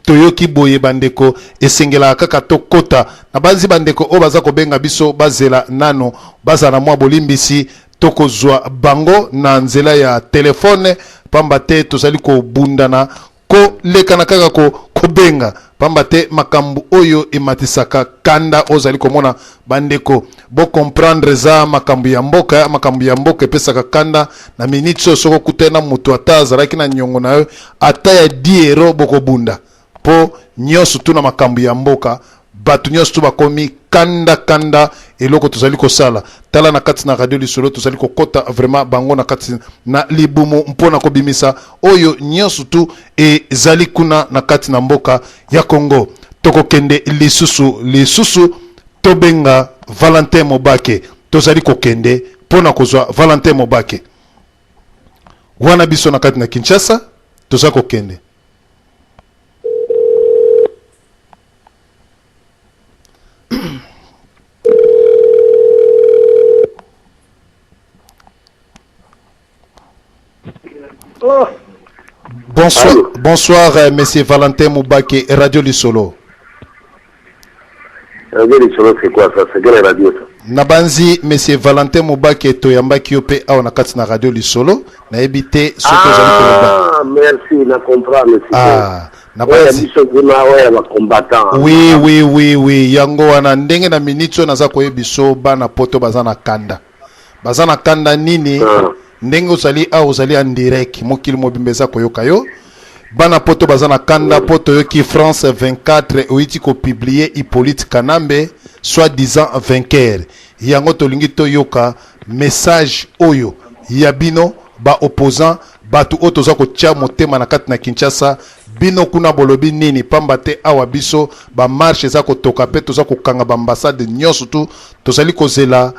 toyoki boye bandeko esengelaka kaka tokota. Nabanzi bandeko oyo baza kobenga biso bazela nanu bazala na mwa bolimbisi tokozwa bango na nzela ya telefone pamba te tozali kobundana Kolekana kaka ko kobenga pamba te makambu oyo ematisaka kanda ozali komona ba ndeko bo comprendre eza makambu ya mboka makambu ya mboka epesaka kanda na minutes oyo soki okutani na mutu ata azalaki na niongo na yo ata ya 10 euro bokobunda po nionso tu na makambu ya mboka Bato nyonso tu bakomi kanda kanda eloko tozali kosala tala na kati na radio lisolo tozali kokota vraiment bango na kati na libumu mpo na kobimisa oyo nyonso tu ezali kuna na kati na mboka ya Congo. Tokokende lisusu lisusu tobenga Valentin Mobake, tozali kokende mpo na kozwa Valentin Mobake wana biso na kati na Kinshasa toza kokende. Bonsoir, Allô? Bonsoir monsieur Valentin Mubake, Radio Lisolo. Radio Lisolo, c'est quoi ça? C'est quelle radio ça? Nabanzi monsieur Valentin Mubake, toyambaki yo mpe awa na kati na Radio Lisolo. Nayebi te soki ozali koloba. Ah, merci, na comprendre. Ah, Oyo ya nabanzi biso kuna, oyo ya bacombattant. Oui, yango wana. Ndenge na miniti oyo naza koyebi biso, bana Poto baza na kanda. Baza na kanda nini? Ah. Ndenge ozali awa, ozali en direct, mokili mobimba eza koyoka yo. Bana Poto baza na kanda mpo toyoki France 24 oyiti kopublier Hippolyte Kanambe soi-disant vainqueur. Yango tolingi toyoka message oyo ya bino baopposant, bato oyo toza kotia motema na kati na Kinshasa. Bino kuna bolobi nini? Pamba te awa biso bamarche eza kotoka mpe toza kokanga baambassade nyonso. Tu tozali kozela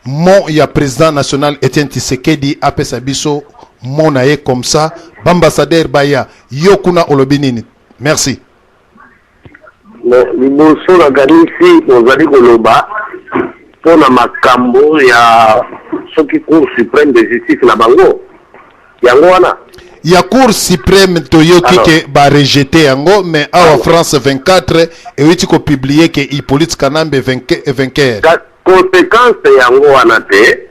mot ya président national Etienne Tshisekedi apesa biso mot na ye, comme ça baambassadeur baya. Yo kuna olobi nini? Merci. Mais liboso nakanisi ozali koloba mpona makambo ya soki Cour suprême de justice na bango, yango wana. Ya Cour suprême, toyoki Alors. ke barejeter yango, mais awa France 24 euti kopublier ke Hippolyte Kanambe vainqueur. Conséquence yango wana te.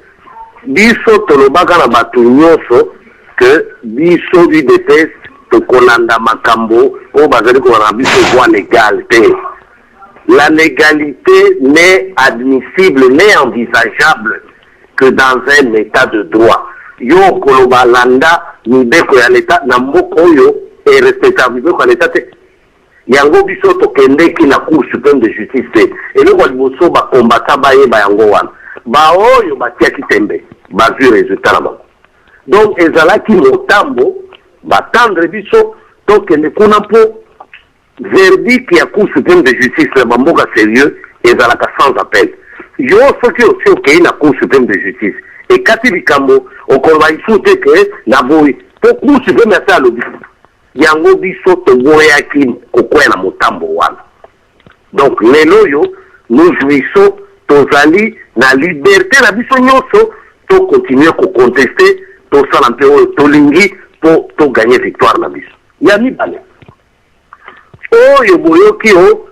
Biso tolobaka na bato nyonso ke biso UDPS tokolanda makambo oyo bazali koloba na biso voie légale te. La légalité n'est admissible, n'est envisageable que dans un état de droit. Yo koloba landa mibeko ya leta na mboka oyo erespectaka mibeko ya leta te. Yango biso tokendeki na Cour suprême de justice te. Eloko ya liboso bakombata bayeba yango wana, baoyo batiaki tembe bazwi résultat na bango. Donc ezalaki motambo batendre biso tokende kuna, mpo verdict ya Cour suprême de justice na bamboka sérieux ezalaka sans appel. Yo soki osi okei na Cour suprême de justice, ekati likambo, okoloba lisusu te ke na boyi, mpo Cour suprême ase alobi yango. Biso toboyaki kokwea na motambo wana. Donc lelo oyo nous jouissons, tozali na liberté na biso nyonso, tocontinuer kocontester, tosala mpe oyo tolingi mpo togagner victoire na biso. Ya mibale, oyo boyoki o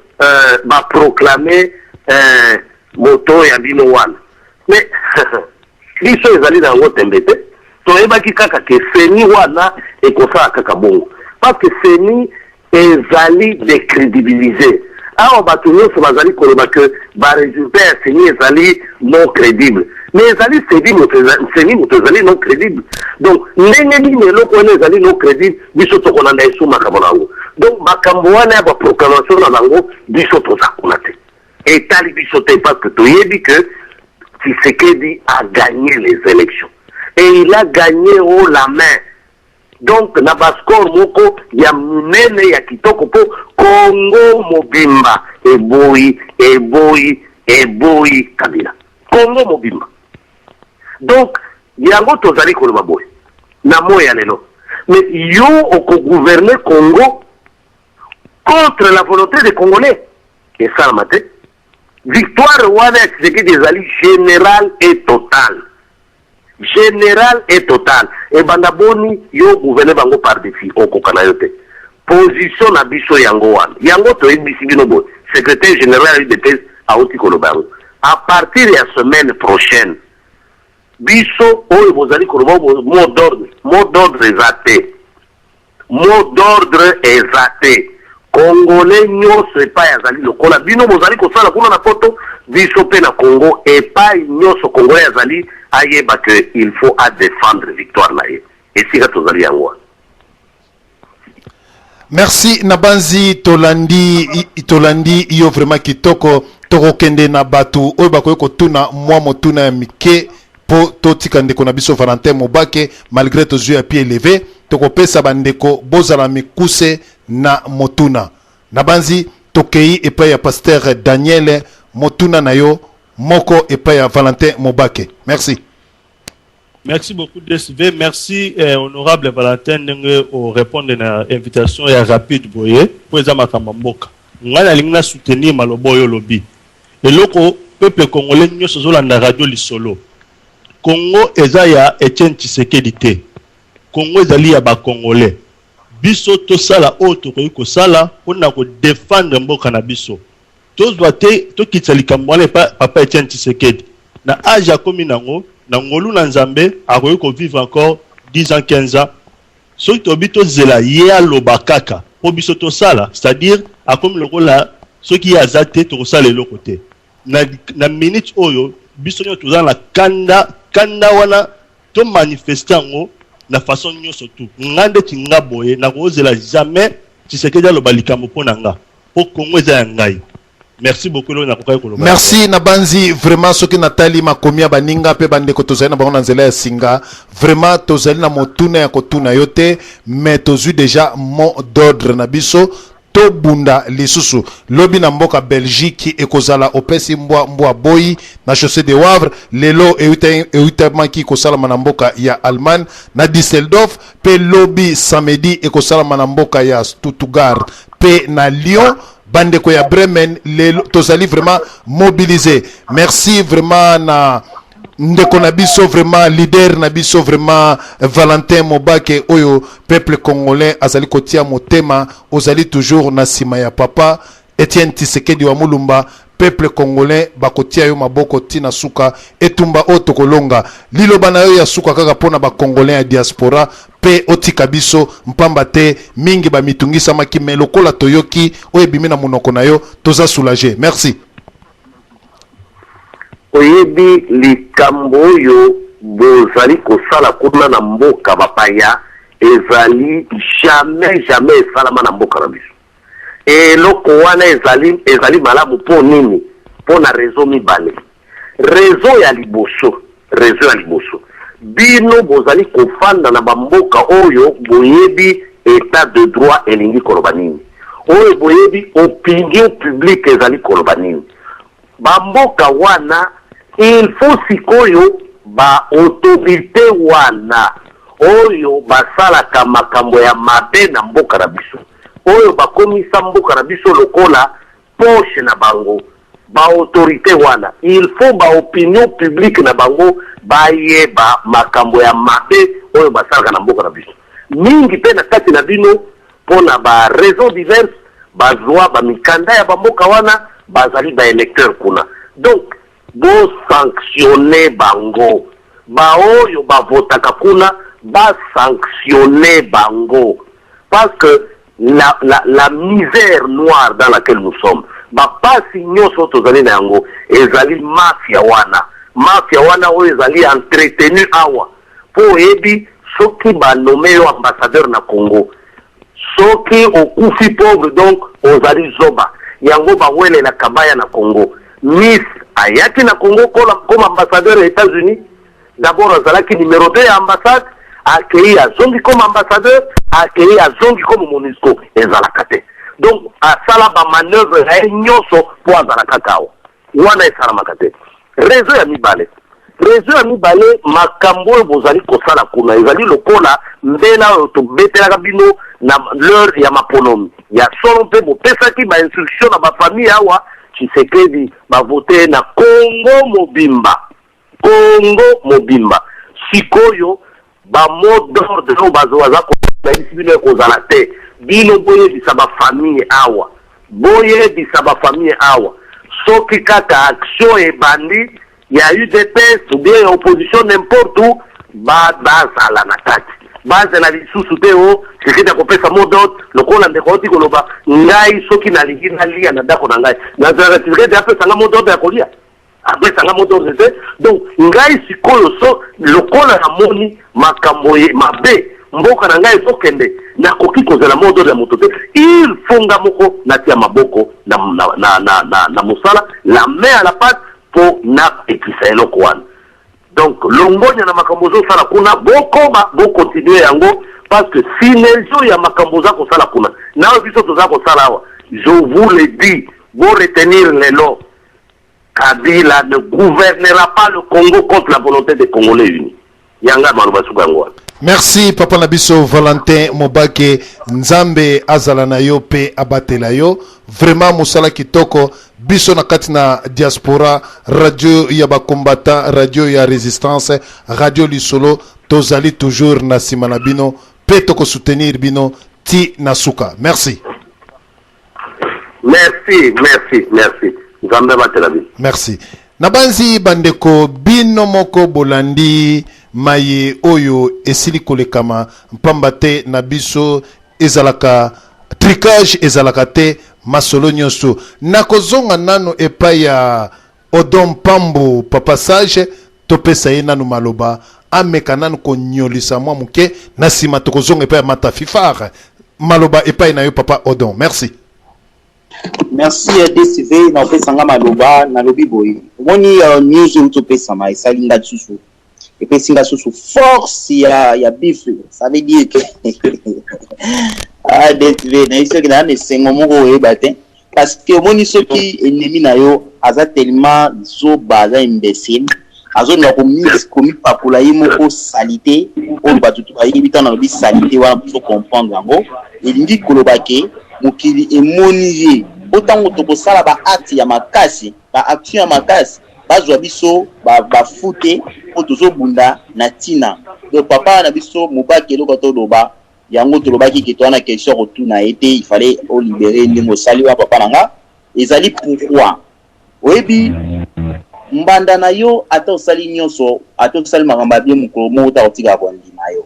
baproclamer moto ya bino wana, mais biso ezali na yango tembe te. Toyebaki kaka ke CENI wana ekosala kaka bongo, parce que CENI ezali décrédibilisé. Awa bato nyonso bazali koloba ke barésultat ya CENI ezali non crédible, mais ezali CENI moto, CENI moto ezali non crédible. Donc ndenge nini eloko wana ezali non crédible, biso tokolanda esu makambo na yango? Donc makambo wana ya baproclamation na bango, biso toza kuna te, etali biso te, parce que toyebi que Tshisekedi a gagné les élections et il a gagné haut la main, donc na bascore moko ya monene ya kitoko, mpo Congo mobimba eboyi, eboyi, eboyi Kabila, Congo mobimba. Donc yango tozali koloba boye na moi ya lelo. Mais yo okogouverner Congo contre la volonté des Congolais, esalama te. Victoire wana ya Tshisekedi ezali général et total, général et total. Ebanda boni yo gouverner bango par défi? Okoka na yo te. Position na biso yango wana, yango toyebisi bino boye. Secrétaire général ya UDPS auti koloba yango. À partir ya semaine prochaine, biso oyo bozali koloba mot d'ordre, mot d'ordre eza te, mot d'ordre eza te. Congolais nyonso epai azali, lokola bino bozali kosala kuna na Poto, biso mpe na Congo, epai nyonso Congolais azali, ayeba ke il faut adéfendre victoire na ye. Esika tozali yango wana. Merci. Nabanzi tolandi, tolandi yo vraiment kitoko. Tokokende na bato oyo bakoki kotuna mwa motuna ya mike mpo totika ndeko na biso Valentin Mobake. Malgré tozwi ya pied levé, tokopesa bandeko bozala mikuse na motuna. Nabanzi tokei epai ya pasteur Daniel. Motuna na yo moko epai ya Valentin Mobake. Merci. Merci beaucoup DSV, merci honorable Valentin ndenge orépondre na invitation ya rapide boye po eza makambo ya mboka. Ngai nalingi na soutenir maloba oyo olobi. Eloko peuple congolais nyonso ozolanda Radio Lisolo. Congo eza ya Etienne Tshisekedi te. Congo ezali ya bacongolais. Biso tosala oyo tokoki kosala mpo na ko defendre mboka na biso. Tozwa te, tokitisa likambo wana epa papa Etienne Tshisekedi. Na age akomi nango, na ngolu na Nzambe, akoki ko vivre encore 10 ans, 15 ans. Soki tolobi tozela ye aloba kaka mpo biso tosala, c'est à dire akomi lokola soki ye aza te tokosala eloko te. Na, na minute oyo biso nionso toza na kanda, kanda wana to manifester yango na façon nionso tout. Nga ndeti nga boye nakozela jamais Tshisekedi aloba likambo mpo na nga mpo Congo eza ya ngai. Merci beaucoup eloko nakokaki koloba. Merci nabanzi vraiment soki natali makomi ya baninga mpe bandeko tozali na bango na nzela ya singa vraiment tozali na motuna ya kotuna yo te mais tozwi deja mot d'ordre na biso tobunda lisusu lobi na mboka Belgique ekozala opesi mbwa mbwa boyi na chaussée de Wavre lelo eutamaki kosalama na mboka ya Allemagne na Düsseldorf pe lobi samedi ekosalama na mboka ya Stuttgart pe na Lyon bandeko ya Bremen lelo tozali vraiment mobilisé merci vraiment na ndeko na biso vraiment leader na biso vraiment Valentin Mobake oyo peuple congolais azali kotia motema ozali toujours na sima ya papa Etienne Tshisekedi wa Mulumba peuple congolais bakotia yo maboko ti na suka etumba oyo tokolonga liloba na yo ya suka kaka pona ba congolais ya diaspora pe otika biso mpamba te mingi bamitungisamaki mais lokola toyoki oyo ebimi na monoko na yo toza soulage merci. Oyebi likambo oyo bozali kosala kuna na mboka bapaya ezali jamais jamais esalama na mboka na biso. Eloko wana ezali ezali malamu mpo nini? Mpo na raison mibale. Raison ya liboso, raison ya liboso, bino bozali kofanda na ba mboka oyo boyebi etat de droit elingi koloba nini, oyo boyebi opinion publique ezali koloba nini. Ba mboka wana il faut sikoyo ba autorites wana oyo basalaka makambo ya mabe na mboka na biso, oyo bakomisa mboka na biso lokola poche na bango, ba autorites wana il faut ba opinion publique na bango bayeba makambo ya mabe oyo basalaka na mboka na biso. Mingi pe na kati na bino pona ba raisons diverses bazua ba mikanda ya ba mboka wana bazali ba electeurs kuna donc bo sanctionner bango ba oyo ba votaka kuna ba sanctionner bango parce que la, la, la misère noire dans laquelle nous sommes ba pasi nyoso tozali na yango ezali mafia wana mafia wana oyo ezali entretenu awa Po oyebi soki ba nomme yo ambassadeur na Congo soki okufi pauvre donc ozali zoba yango ba welelaka baya na Congo Miss ayaki na Congo comme ambassadeur ya Etats Unis d'abord azalaki numero 2 ya ambassade akeyi azongi comme ambassadeur akeyi azongi comme Monusco ezalaka te donc asala ba manoeuvre na ye nyonso po azala kaka awa wana esalamaka te Raison ya mibale, raison ya mibale, makambo oyo bozali kosala kuna ezali lokola mbela oyo tobetelaka bino na l'heure ya maponomi. Ya solo mpe bopesaki ba instructions na ba famille awa, Tshisekedi ba voter ye na Congo mobimba, Congo mobimba. Sikoyo ba mot d'ordre oyo bazo baza ko nayebisi bino ekozala te. Bino boyebisa ba famille awa, boyebisa ba famille awa soki kaka action ebandi ya udps ou bien ya opposition n'importe où ba bazala na kati, bazela lisusu te o Tshisekedi akopesa mot d'ordre lokola ndeko auti koloba ngai soki nalingi nalia na ndako na ngai nazelaka Tshisekedi apesa nga mot d'ordre ya kolia? Apesa nga mot d'ordre te. Donc ngai sikoyo so lokola namoni makambo ye mabe mboka na ngai ezokende nakoki kozela mot d'ordre ya moto te. Il faut nga moko natia maboko na, na, na, na, na, na mosala la main à la pate po napekisa eloko wana. Donc longonya na makambo ozosala kuna, bokoba bo continuer yango parce que synergie ya makambo oza kosala kuna na oyo biso toza kosala awa, je vous le dis, bo retenir lelo Kabila ne gouvernera pas le Congo contre la volonte des Congolais unis. Yanga maloba suka yango wana. Merci papa na biso Valentin Mobake Nzambe azala na yo pe abatela yo vraiment mosala kitoko biso na kati na diaspora radio ya ba combattant radio ya resistance radio lisolo tozali toujours na sima na bino pe toko soutenir bino. ti na suka. Merci. Merci, merci, merci. Nzambe abatela bino. Merci. Nabanzi bandeko bino moko bolandi maye oyo esili kolekama mpamba te na biso ezalaka tricage ezalaka te masolo nyonso. Nakozonga nanu epai ya Odon Pambu papa sage topesa ye nanu maloba ameka nanu konyolisa mwa moke na nsima tokozonga epai ya Mata Fifar. Maloba epai na yo papa Odon. Merci. Merci DCV na opesa nga maloba nalobi boye omoni uh, news oyo topesama esali nga lisusu epesi nga susu force ya ya bifle ça veut dire que ah DSV nayebi soki naa na esengo moko oyeba te parce que omoni soki ennemi na yo aza tellement zoba aza imbécile azolinga komipakola ye moko salite oyo bato tu bayebi ntango nalobi salite wana bozo comprendre yango elingi koloba ke mokili emoni ye mpo ntango tokosala ba acte ya makasi ba action ya makasi bazwa biso ba ba fou te po tozo bunda na tina donc papa na biso mubake eloko toloba yango tolobaki ke toza na question ya kotuna ye te il fallait o libere ye ndenge osali wana papa na nga ezali pourquoi oyebi mbanda na yo ata osali nyonso ata osali makambo ya bien mokolo moko ta kotikaka kondima yo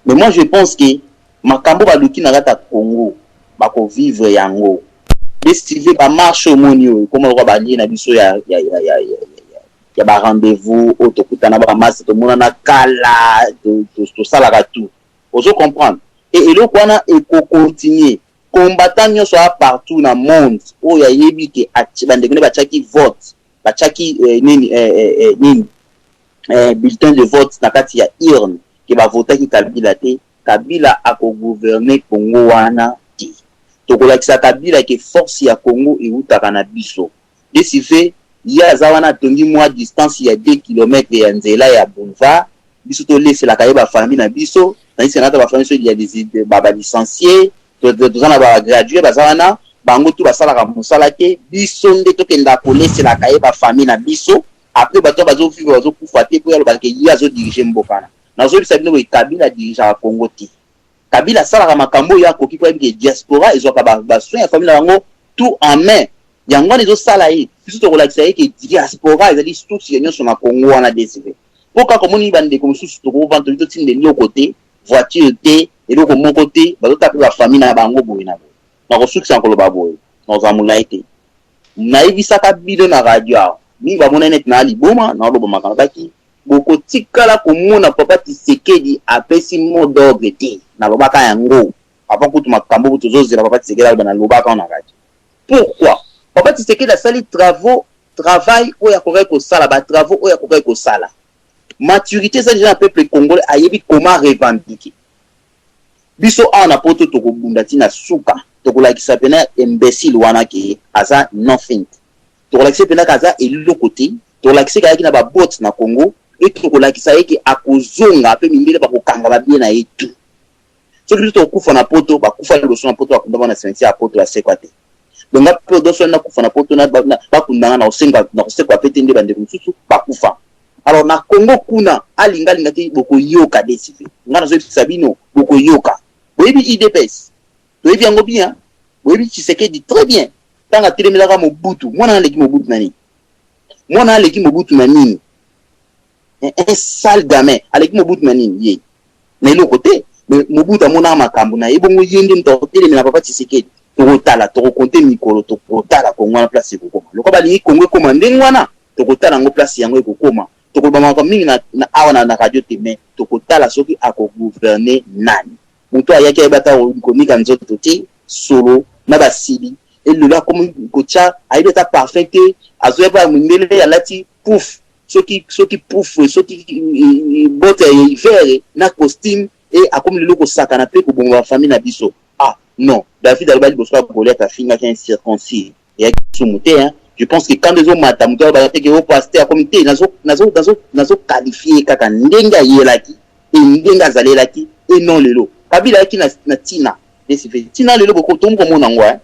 mais moi je pense que makambo baluki na kati ya Congo bako vivre yango Bestive ba marche omoni oyo ekoma lokola ba lie na biso ya ya ya ya ya, ya ba rendez-vous oyo tokutana ba masse tomonana kala tosalaka to, to tout ozo comprendre et eloko wana eko continuer combattant nyonso a partout na monde oyo ayebi ke bandeko nde batiaki vote batiaki eh, nini eh, eh, eh, nini eh, bulletin de vote na kati ya urne ke bavotaki Kabila te Kabila ako gouverner Congo wana te. Tokolakisa Kabila ke force ya Congo ewutaka na biso. De ce fait, ye aza wana atongi mua distance ya deux kilomètres ya nzela ya boulevard, biso toleselaka ye ba famille na biso, tandis que na kati ya ba famille biso il ya des ba licencies, toza na ba gradues baza wana, bango tout basalaka mosala te, biso nde tokendaka koleselaka ye ba famille na biso, après bato wana bazo vivre bazo kufa te po ye alobaka ke ye azo diriger mboka wana. Nazoyebisa bino boye Kabila dirigeaka Congo te. Kabila asalaka makambo oyo akoki po ayebi ke diaspora ezwaka ba, ba soins ya famille na bango tout en main. Yango wana ezosala ye. Biso tokolakisa ye ke diaspora ezali source ya nyonso na Congo wana DCV. Po kaka omoni bandeko mosusu tokovanda tolingi totinda eloko te, voiture te, eloko moko te, bazotala pe ba famille na bango boye na boye. Nakosukisa na koloba boye, nakozala molayi te. Nayebisaka bino na radio awa, mingi bamonaki neti naa liboma, naoloba makambo baki Bokotikala komona papa Tshisekedi apesi mot d'ordre te. Nalobaka yango avant kutu makambo oyo tozozela papa Tshisekedi aloba, nalobaka yango na radio. Pourquoi? Papa Tshisekedi asali travaux, travail oyo akokaki kosala, ba travaux oyo akokaki kosala. Maturite eza dejà na peuple congolais, ayebi comment revendiquer. Biso awa na poto tokobunda ti na suka, tokolakisa pena imbecile wana ke aza nothing. Tokolakisa ye pena ke aza eloko te, tokolakisa ye ke ayaki na ba bottes na Congo et tokolakisa ye ke akozonga pe mindele bakokanga ba billets na ye tout. Soki biso tokokufa na poto, bakufa liboso na poto bakunda bango na cimetière ya poto basekwa te. Donc nga pe odon soki nakufa na poto na bakunda nga nakosenga nakosekwa pe te nde bandeko mosusu bakufa. Alors na Congo kuna alinga alinga te bokoyoka DCV. Nga nazoyebisa bino bokoyoka. Boyebi udps? Toyebi yango bien. Boyebi Tshisekedi très bien. Tango atelemelaka Mobutu, mwana aleki Mobutu na nini? Mwana aleki Mobutu na nini? Un sale gamin aleki Mobutu na nini? Ye na eloko te. Mais Mobutu amonaka makambo na ye, bongo ye nde moto akotelemela papa Tshisekedi. Tokotala, tokokonte mikolo, tokotala Congo wana place ekokoma. Lokola balingi Congo ekoma ndenge wana, tokotala yango place yango ekokoma. Tokoloba makambo mingi na, na awa na, na radio te, mais tokotala soki akogouverner nani. Moto ayaki ayebi ata konika nzoto te, solo na basili et lelo akomi kotia ayebi ata parfum te, azoya pa mindele alati pouf soki soki pouf soki botte ya hiver na costume et akomi lelo kosakana pe koboma ba famille na biso. Ah non, David aloba liboso ya Goliath afingaki incirconcis eyaki lisumu te hein. Je pense que kanda ezomata moto aloba te ke o pasteur akomi te, nazo nazo nazo nazo qualifier ye kaka ndenge ayelaki et ndenge azalelaki et non lelo. Kabila ayaki na na tina DCV tina lelo boko tokomi komona yango hein.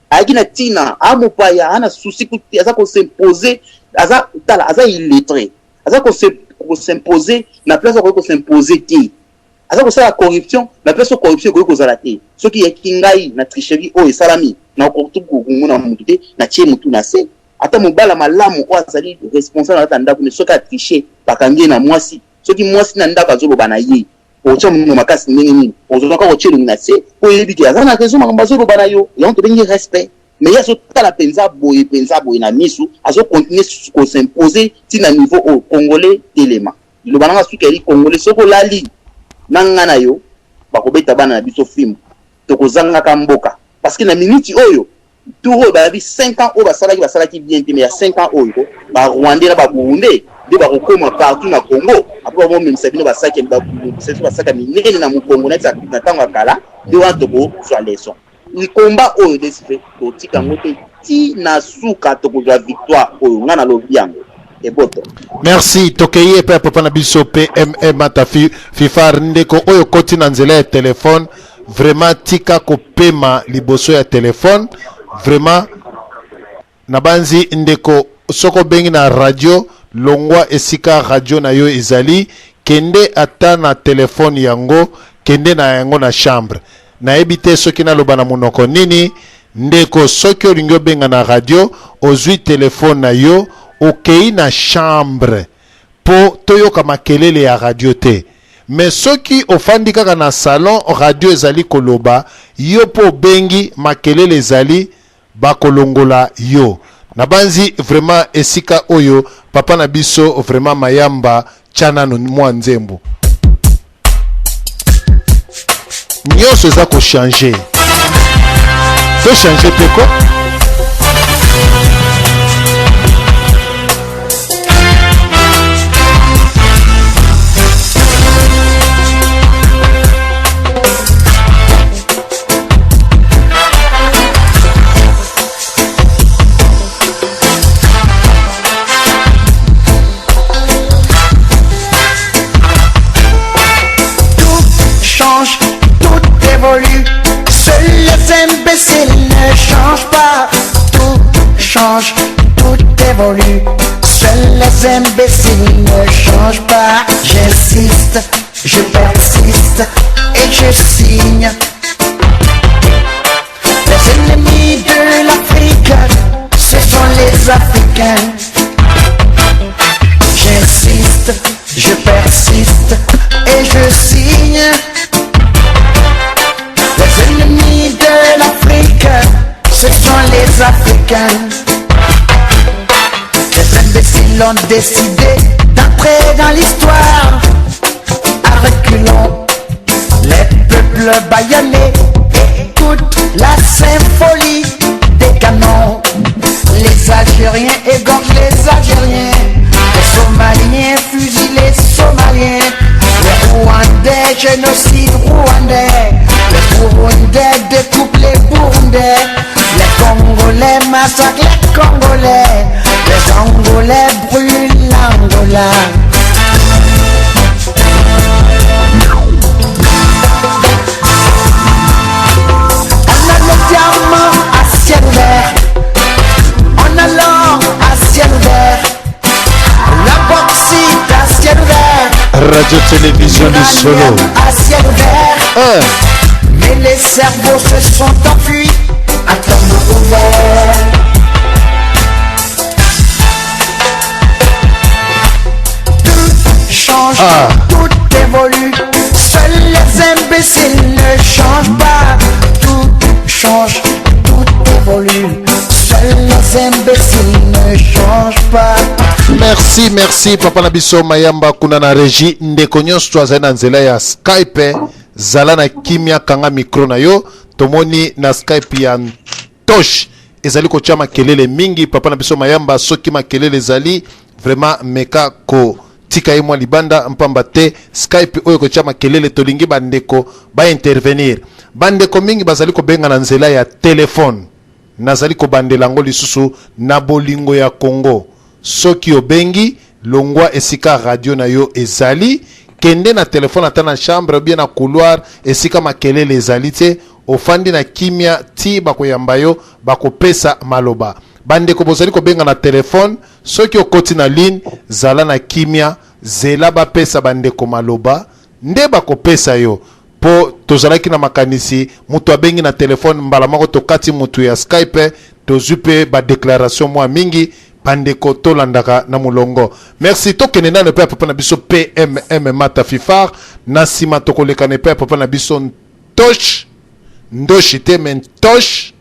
Ayaki na tina, a mopaya, a na souci kutu aza ko s'imposer, aza tala aza illettré, aza ko se ko s'imposer na place akoki ko s'imposer te. Aza kosala corruption, mais pe so corruption ekoki kozala te. Soki eyaki ngai na tricherie oyo esalami, nakoki komona mutu te, natie mutu na se. Ata mobali ya malamu oyo azali responsable na kati ya ndaku ne, soki a tricher, bakangi ye na mwasi. Soki mwasi na ndaku azoloba na ye, okotia monoko makasi ndenge nini? Okozwa kaka otie elongi na se po oyebi ke aza na raison makambo azoloba na yo. Yango tobengi respect. Mais ye azotala penza boye penza boye na misu, azo continuer susu ko s'imposer ti na niveau oyo. Congolais telema. Liloba na nga suka ezali congolais soki olali na nga na yo bakobeta bana na biso fimbu tokozangaka mboka parce que na minute oyo tour oyo bayabi 5 ans oyo basalaki basalaki bien te mais ya 5 ans oyo ba rwandais na ba burundais nde bakokoma partout na Congo après bamomemisa bino basaki babimisa biso basaki ya minene na mokongo neti na ntango ya kala nde wana tokozwa leçon likomba oyo desife totika yango te ti na suka tokozwa victoire oyo nga nalobi yango eboto. Merci tokeyi epai ya papa na biso PMM ata fifar ndeko oyo okoti na nzela ya telefone vraiment tika kopema liboso ya telefone vraiment nabanzi ndeko soki obengi na radio longwa esika radio na yo ezali kende ata na telefone yango kende na yango na chambre Nayebi te soki naloba na monoko nini. Ndeko, soki olingi obenga na radio, ozui telephone na yo, okeyi na chambre po toyoka makelele ya radio te. Mais soki ofandi kaka na salon, radio ezali koloba, yo po obengi, makelele ezali, bakolongola yo. Nabanzi vraiment esika oyo papa na biso vraiment Mayamba tia nanu mua nzembo. Nionso eza ko changer. To changer pe ko. Tout change, tout évolue. Seuls les imbéciles ne changent pas. Tout change, tout évolue. Seuls les imbéciles ne changent pas. J'insiste, je persiste et je signe. Les ennemis de l'Afrique, ce sont les Africains. J'insiste, je persiste et je signe. Les ennemis de l'Afrique, ce sont les Africains. Les imbéciles ont décidé d'entrer dans l'histoire. À reculons, les peuples baïonnés écoutent la symphonie des canons. Les Algériens égorgent les Algériens, les Somaliens fusillent les Somaliens, les Rwandais génocident Rwandais, les Burundais découpent les Burundais, les Congolais massacrent les Congolais, les Angolais brûlent l'Angola. On a le diamant à ciel ouvert, on a l'or à ciel ouvert, la bauxite à ciel ouvert. Radio Télévision du Solo. À ciel ouvert. Hein. Mais les cerveaux se sont enfuis à tombeau ouvert. Tout change, ah. tout évolue. Seuls les imbéciles ne changent pas. Tout change, tout évolue. Seuls les imbéciles ne changent pas. Merci, merci papa na biso Mayamba kuna na régie ndeko nyonso azali na nzela ya Skype zala na kimia kanga micro na yo tomoni na Skype ya Tosh ezali kotia makelele mingi papa na biso Mayamba soki makelele ezali vraiment meka ko tika ye mwa libanda mpamba te Skype oyo kotia makelele tolingi bandeko ba intervenir bandeko mingi bazali kobenga na nzela ya telefone nazali kobandela yango lisusu na bolingo ya Congo soki obengi longwa esika radio na yo ezali kende na telefone ata na chambre ou bien na couloir esika makelele ezali te ofandi na kimia ti bakoyamba yo bakopesa maloba bandeko bozali kobenga na telefone soki okoti na ligne zala na kimia zela bapesa bandeko maloba. nde bakopesa yo. Po tozalaki na makanisi, mutu abengi na telephone mbala moko tokati mutu ya Skype, tozui pe ba declaration mua mingi, bandeko tolandaka na mulongo. Merci, tokende nanu epai ya papa na biso PMM Mata Fifar, na sima tokolekana epai ya papa na biso Ntosh, Ndoshi te mais Ntosh,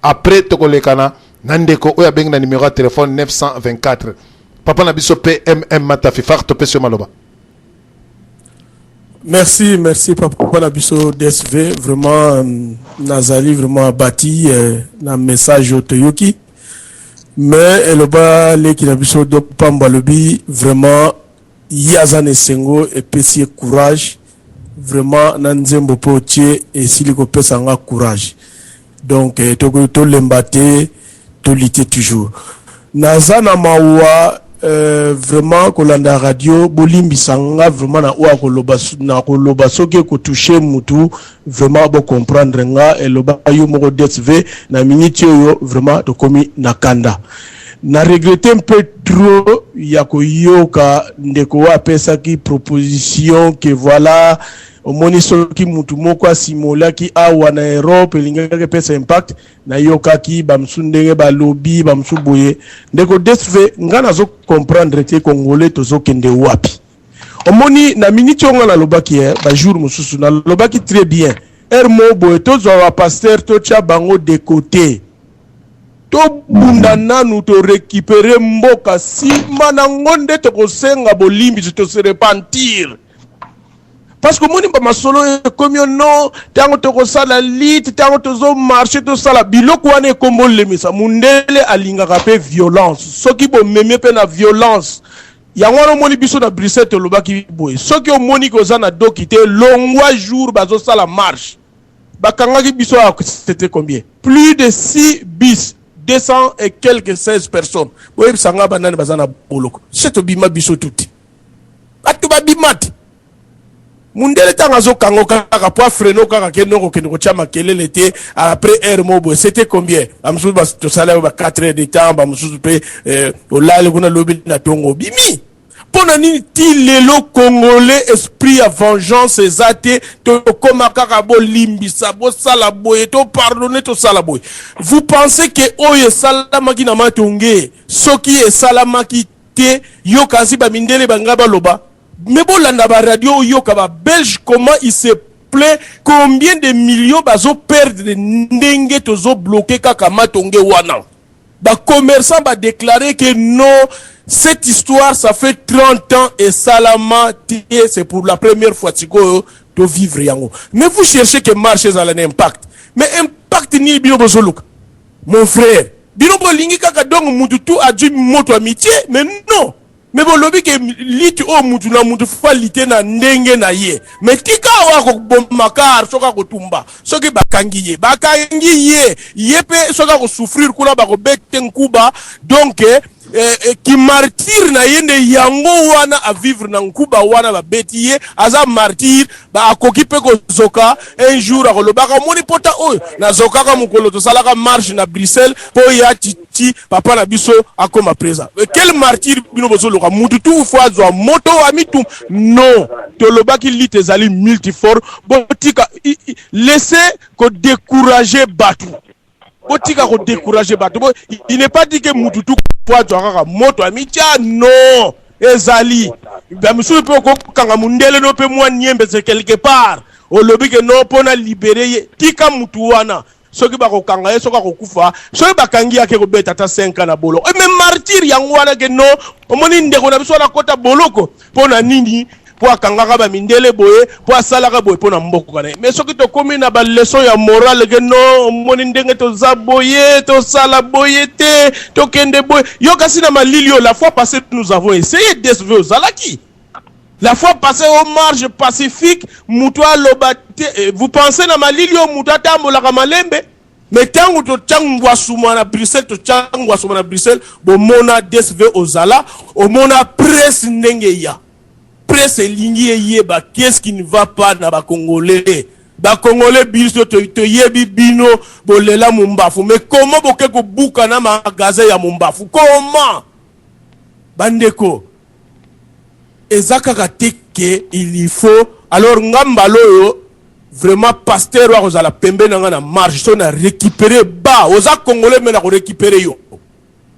après tokolekana na ndeko oyo abengi na numero ya telephone 924. Papa na biso PMM Mata Fifar, topesi yo maloba. Merci, merci papa na biso DSV, vraiment nazali vraiment abattu na message oyo toyoki. Mais eloba leki na biso do pamba alobi vraiment ye aza na esengo epesi ye courage vraiment na nzembo mpo otie esili kopesa nga courage. Donc tolemba te, tolite toujours. Naza na mawa vraiment kolanda radio, bolimbisa nga vraiment na oyo akoloba, na koloba soki ekotouche mutu, vraiment bocomprendre nga. Eloba yo moko DSV, na miniti oyo vraiment tokomi na kanda, na regrette un peu trop ya koyoka ndeko oyo apesaki proposition que voilà, omoni soki mutu moko asimolaki awa na Europe elingaki epesa impact. Nayokaki bamosusu ndenge balobi, bamosusu boye. Ndeko DSV, nga nazo comprendre te, Congolais tozokende wapi? Omoni na miniti oyo nga nalobaki bajour mosusu nalobaki très bien, heure moko boye tozwa bapasteur, totya bango de côté, tobunda nanu torécupérer mboka, nsima nango nde tokosenga bolimbisi, tose repentir. Parce que omoni bamasolo oyo ekomi yo non, ntango tokosala lutte, ntango tozomarcher, tosala biloko wana, ekombo olemisa. Mundele alingaka mpe violence, soki bomemi mpe na violence yango wana. Omoni biso na Bruxelles tolobaki boye: soki omoni koza na doki te, longwa. Jour bazosala marche, bakangaki biso awa, c'était combien? Plus de 6 bis, 200 et quelques 16 personnes. Boyebisa nga banani baza na boloko? Se tobima biso tuti, bato babima te. Mundele ntango azokanga kaka po afreiner kaka, kende kokende kotya makelele te. Après heure moko boye, c'était combien? Bamosusu tosala yo ba 4 heures de temps, bamosusu mpe olali kuna, lobi na ntongo obimi. Mpo na nini ti lelo Congolais esprit ya vengeance eza te? Tokóma kaka bolimbisa, bosala boye, topardonner, tosala boye. Vous pensez ke oyo esalamaki na Matonge, soki esalamaki te, yo kasi bamindele banga baloba? Mais bolanda baradio, oyoka babelge comment il se plaît, combien de millions bazoperdre ndenge tozobloquer kaka Matonge wana. Bacommerçant badéclarer que non, cette histoire, ça fait 30 ans esalama te, c'est pour la première fois sikoyo tovivre yango. Mais vous cherchez que marche ezala na impact, mais impact nini bino bozoluka? Mon frère, bino bolingi kaka donc mutu tu adui moto amitié. Mais non, mais bolobi ke lutte oyo, mutu na mutu fa lutte na ndenge na ye. Mais tika awa akoboma car soki akotumba, soki bakangi ye, bakangi ye, ye mpe soki akosouffrir kuna, bakobete nkuba. Donc kimartyr na ye nde yango wana, avivre na nkuba wana, babeti ye, aza martyr. Akoki mpe kozoka un jour, akolobaka: omoni pota oyo nazokaka mokolo tosalaka marche na Bruxelles mpo ya titi papa na biso akoma présent. Quel martyr bino bozoluka? Mutu tu fo azwa moto amitum? Non, tolobaki lutte ezali multiforme. Botika, laisse kodécourager bato, botika kodécourager bato. Il n'est pas dit que mutu tu fo azwa kaka moto amitia. Non, ezali bamisusu mpe okokanga mundele no mpe mwa niembese quelque part, olobi ke non, mpo na libérer ye. Tika mutu wana, soki bakokanga ye, soki akokufa, soki bakangi ye, ake kobeta ata 5 ans na boloko. Mais martyr yango wana ke non, omoni ndeko na biso wana akɔta boloko mpo na nini? Mpo akangaka bamindele boye, mpo asalaka boye mpo na mboka na ye. Mais soki tokómi na baleçon ya morale ke non, omoni ndenge toza boye, tosala boye te, tokende boye, yo kasi na malili oyo. La fois passée nous avons essayé, DSV ozalaki la fois passée au marche pacifique, moto aloba te. Vous pensez na malili oyo moto atambolaka malembe? Mais ntango totya ngwasuma na Bruxelles, totya ngwasuma na Bruxelles, bomona DSV ozala, omona presse ndenge ya presse elingi eyeba qu'est-ce qui ne va pas na Bacongolais. Bacongolais biso toyebi bino bolela mombafu, mais comment boke kobuka na magasin ya mombafu? Comment, bandeko? Eza kaka te ke il faut Alors nga mbala oyo vraiment pasteur oyo akozala pembeni na nga na marche soki na recuperer ba oza congolais mais nako recuperer yo.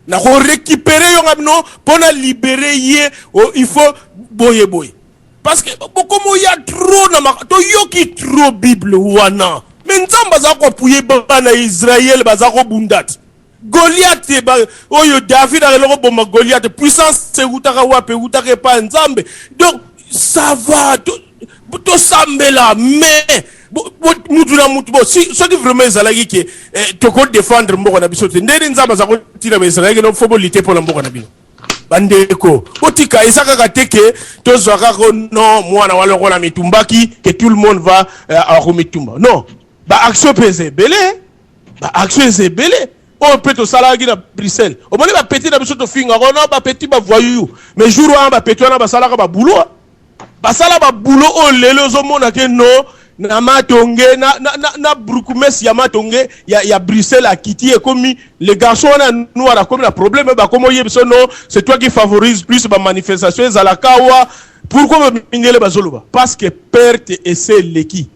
Nako recuperer yo nga bino mpo na libere ye oh, il faut boye boye. Parce que bokomoya trop na toyoki trop Bible wana. Mais Nzambe aza ko appuyer bana Israël baza ko bunda te. Goliath ba oyo David akende koboma Goliath puissance ewutaka wapi ewutaka epai ya Nzambe donc ça va tosambela mais mutu na mutu bo si soki vraiment ezalaki ke eh, toko défendre mboka na biso te ndenge Nzambe aza kotina ba Israël no faut bolite mpo na mboka na bino bandeko botika eza kaka te ke tozwa kaka non mwana wa lokola mitumbaki ke tout le monde va euh, akomitumba non ba action mpe eza ebele Ba action eza ebele oyo mpe tosalaki na Bruxelles. Omoni ba petit na biso tofingaka no ba petit ba voyou. Mais jour wana ba petit wana basalaka ba boulot. Basala ba boulot oyo lelo ozomona ke no na matonge na na na, na bourgmestre ya matonge ya, ya Bruxelles akiti ekomi le garçon wana noir akomi na problème bakomi oyebisa no c'est toi qui favorise plus ba manifestation ezalaka awa pourquoi ba mindele bazoloba parce que perte ese eleki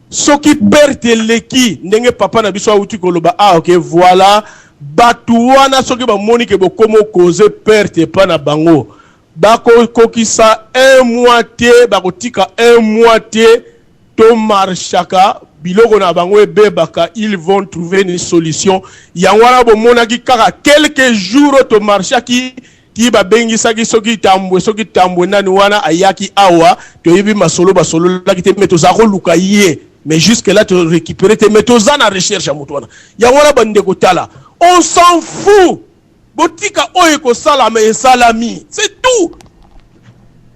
Soki perte eleki ndenge papa na biso awuti koloba awa ke voila batu wana soki bamoni ke bokomi o causer perte epa na bango bako kokisa un mois te bakotika un mois te to marchaka biloko na bango ebebaka ils vont trouver une solution yango wana bomonaki kaka quelques jours oyo to marchaki Ti babengisaki soki Tambwe soki Tambwe nani wana ayaki awa toyebi masolo basololaki te mais toza koluka ye mais jusque là to recuperer te mais toza na recherche ya moto wana yango wana bandeko tala on s'en fout botika oyo ekosalama esalami c'est tout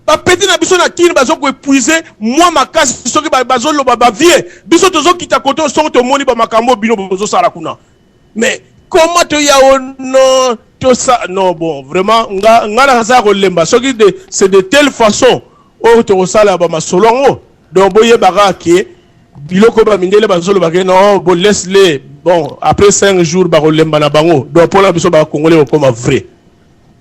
bapeti na biso na kini bazo koepuise mwa makasi soki bazoloba bavie biso tozokita kote soki tomoni bamakambo bino bozosala kuna Mais comment toya o non tosa non bon vraiment nga nga naza kolemba soki de c'est de telle façon oyo tokosala ba masolo yango donc boyeba kaka ke biloko ba mindele bazoloba ke non bo laisse les bon après 5 jours bakolemba na bango donc mpona biso ba congolais okoma vrai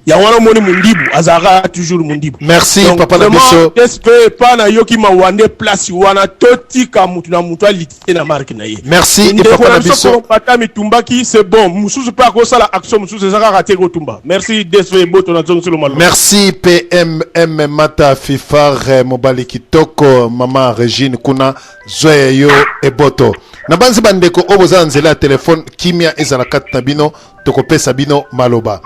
yango wana omoni mundibu azalaka toujours mundibu merci donc, papa na biso sp epa nayoki mawa nde place wana totika mutu na mutu alite na marke na ye merci papa na biso bata mitumbaki c'est bon mosusu mpe akosala action mosusu eza kaka te kotumba merci dsv boto na zongiselo maloba merci pmm mata fifar mobali kitoko mama regine kuna zwa ya yo eboto nabanzi bandeko oyo boza na nzela ya telefone kimia ezala kati na bino tokopesa bino maloba.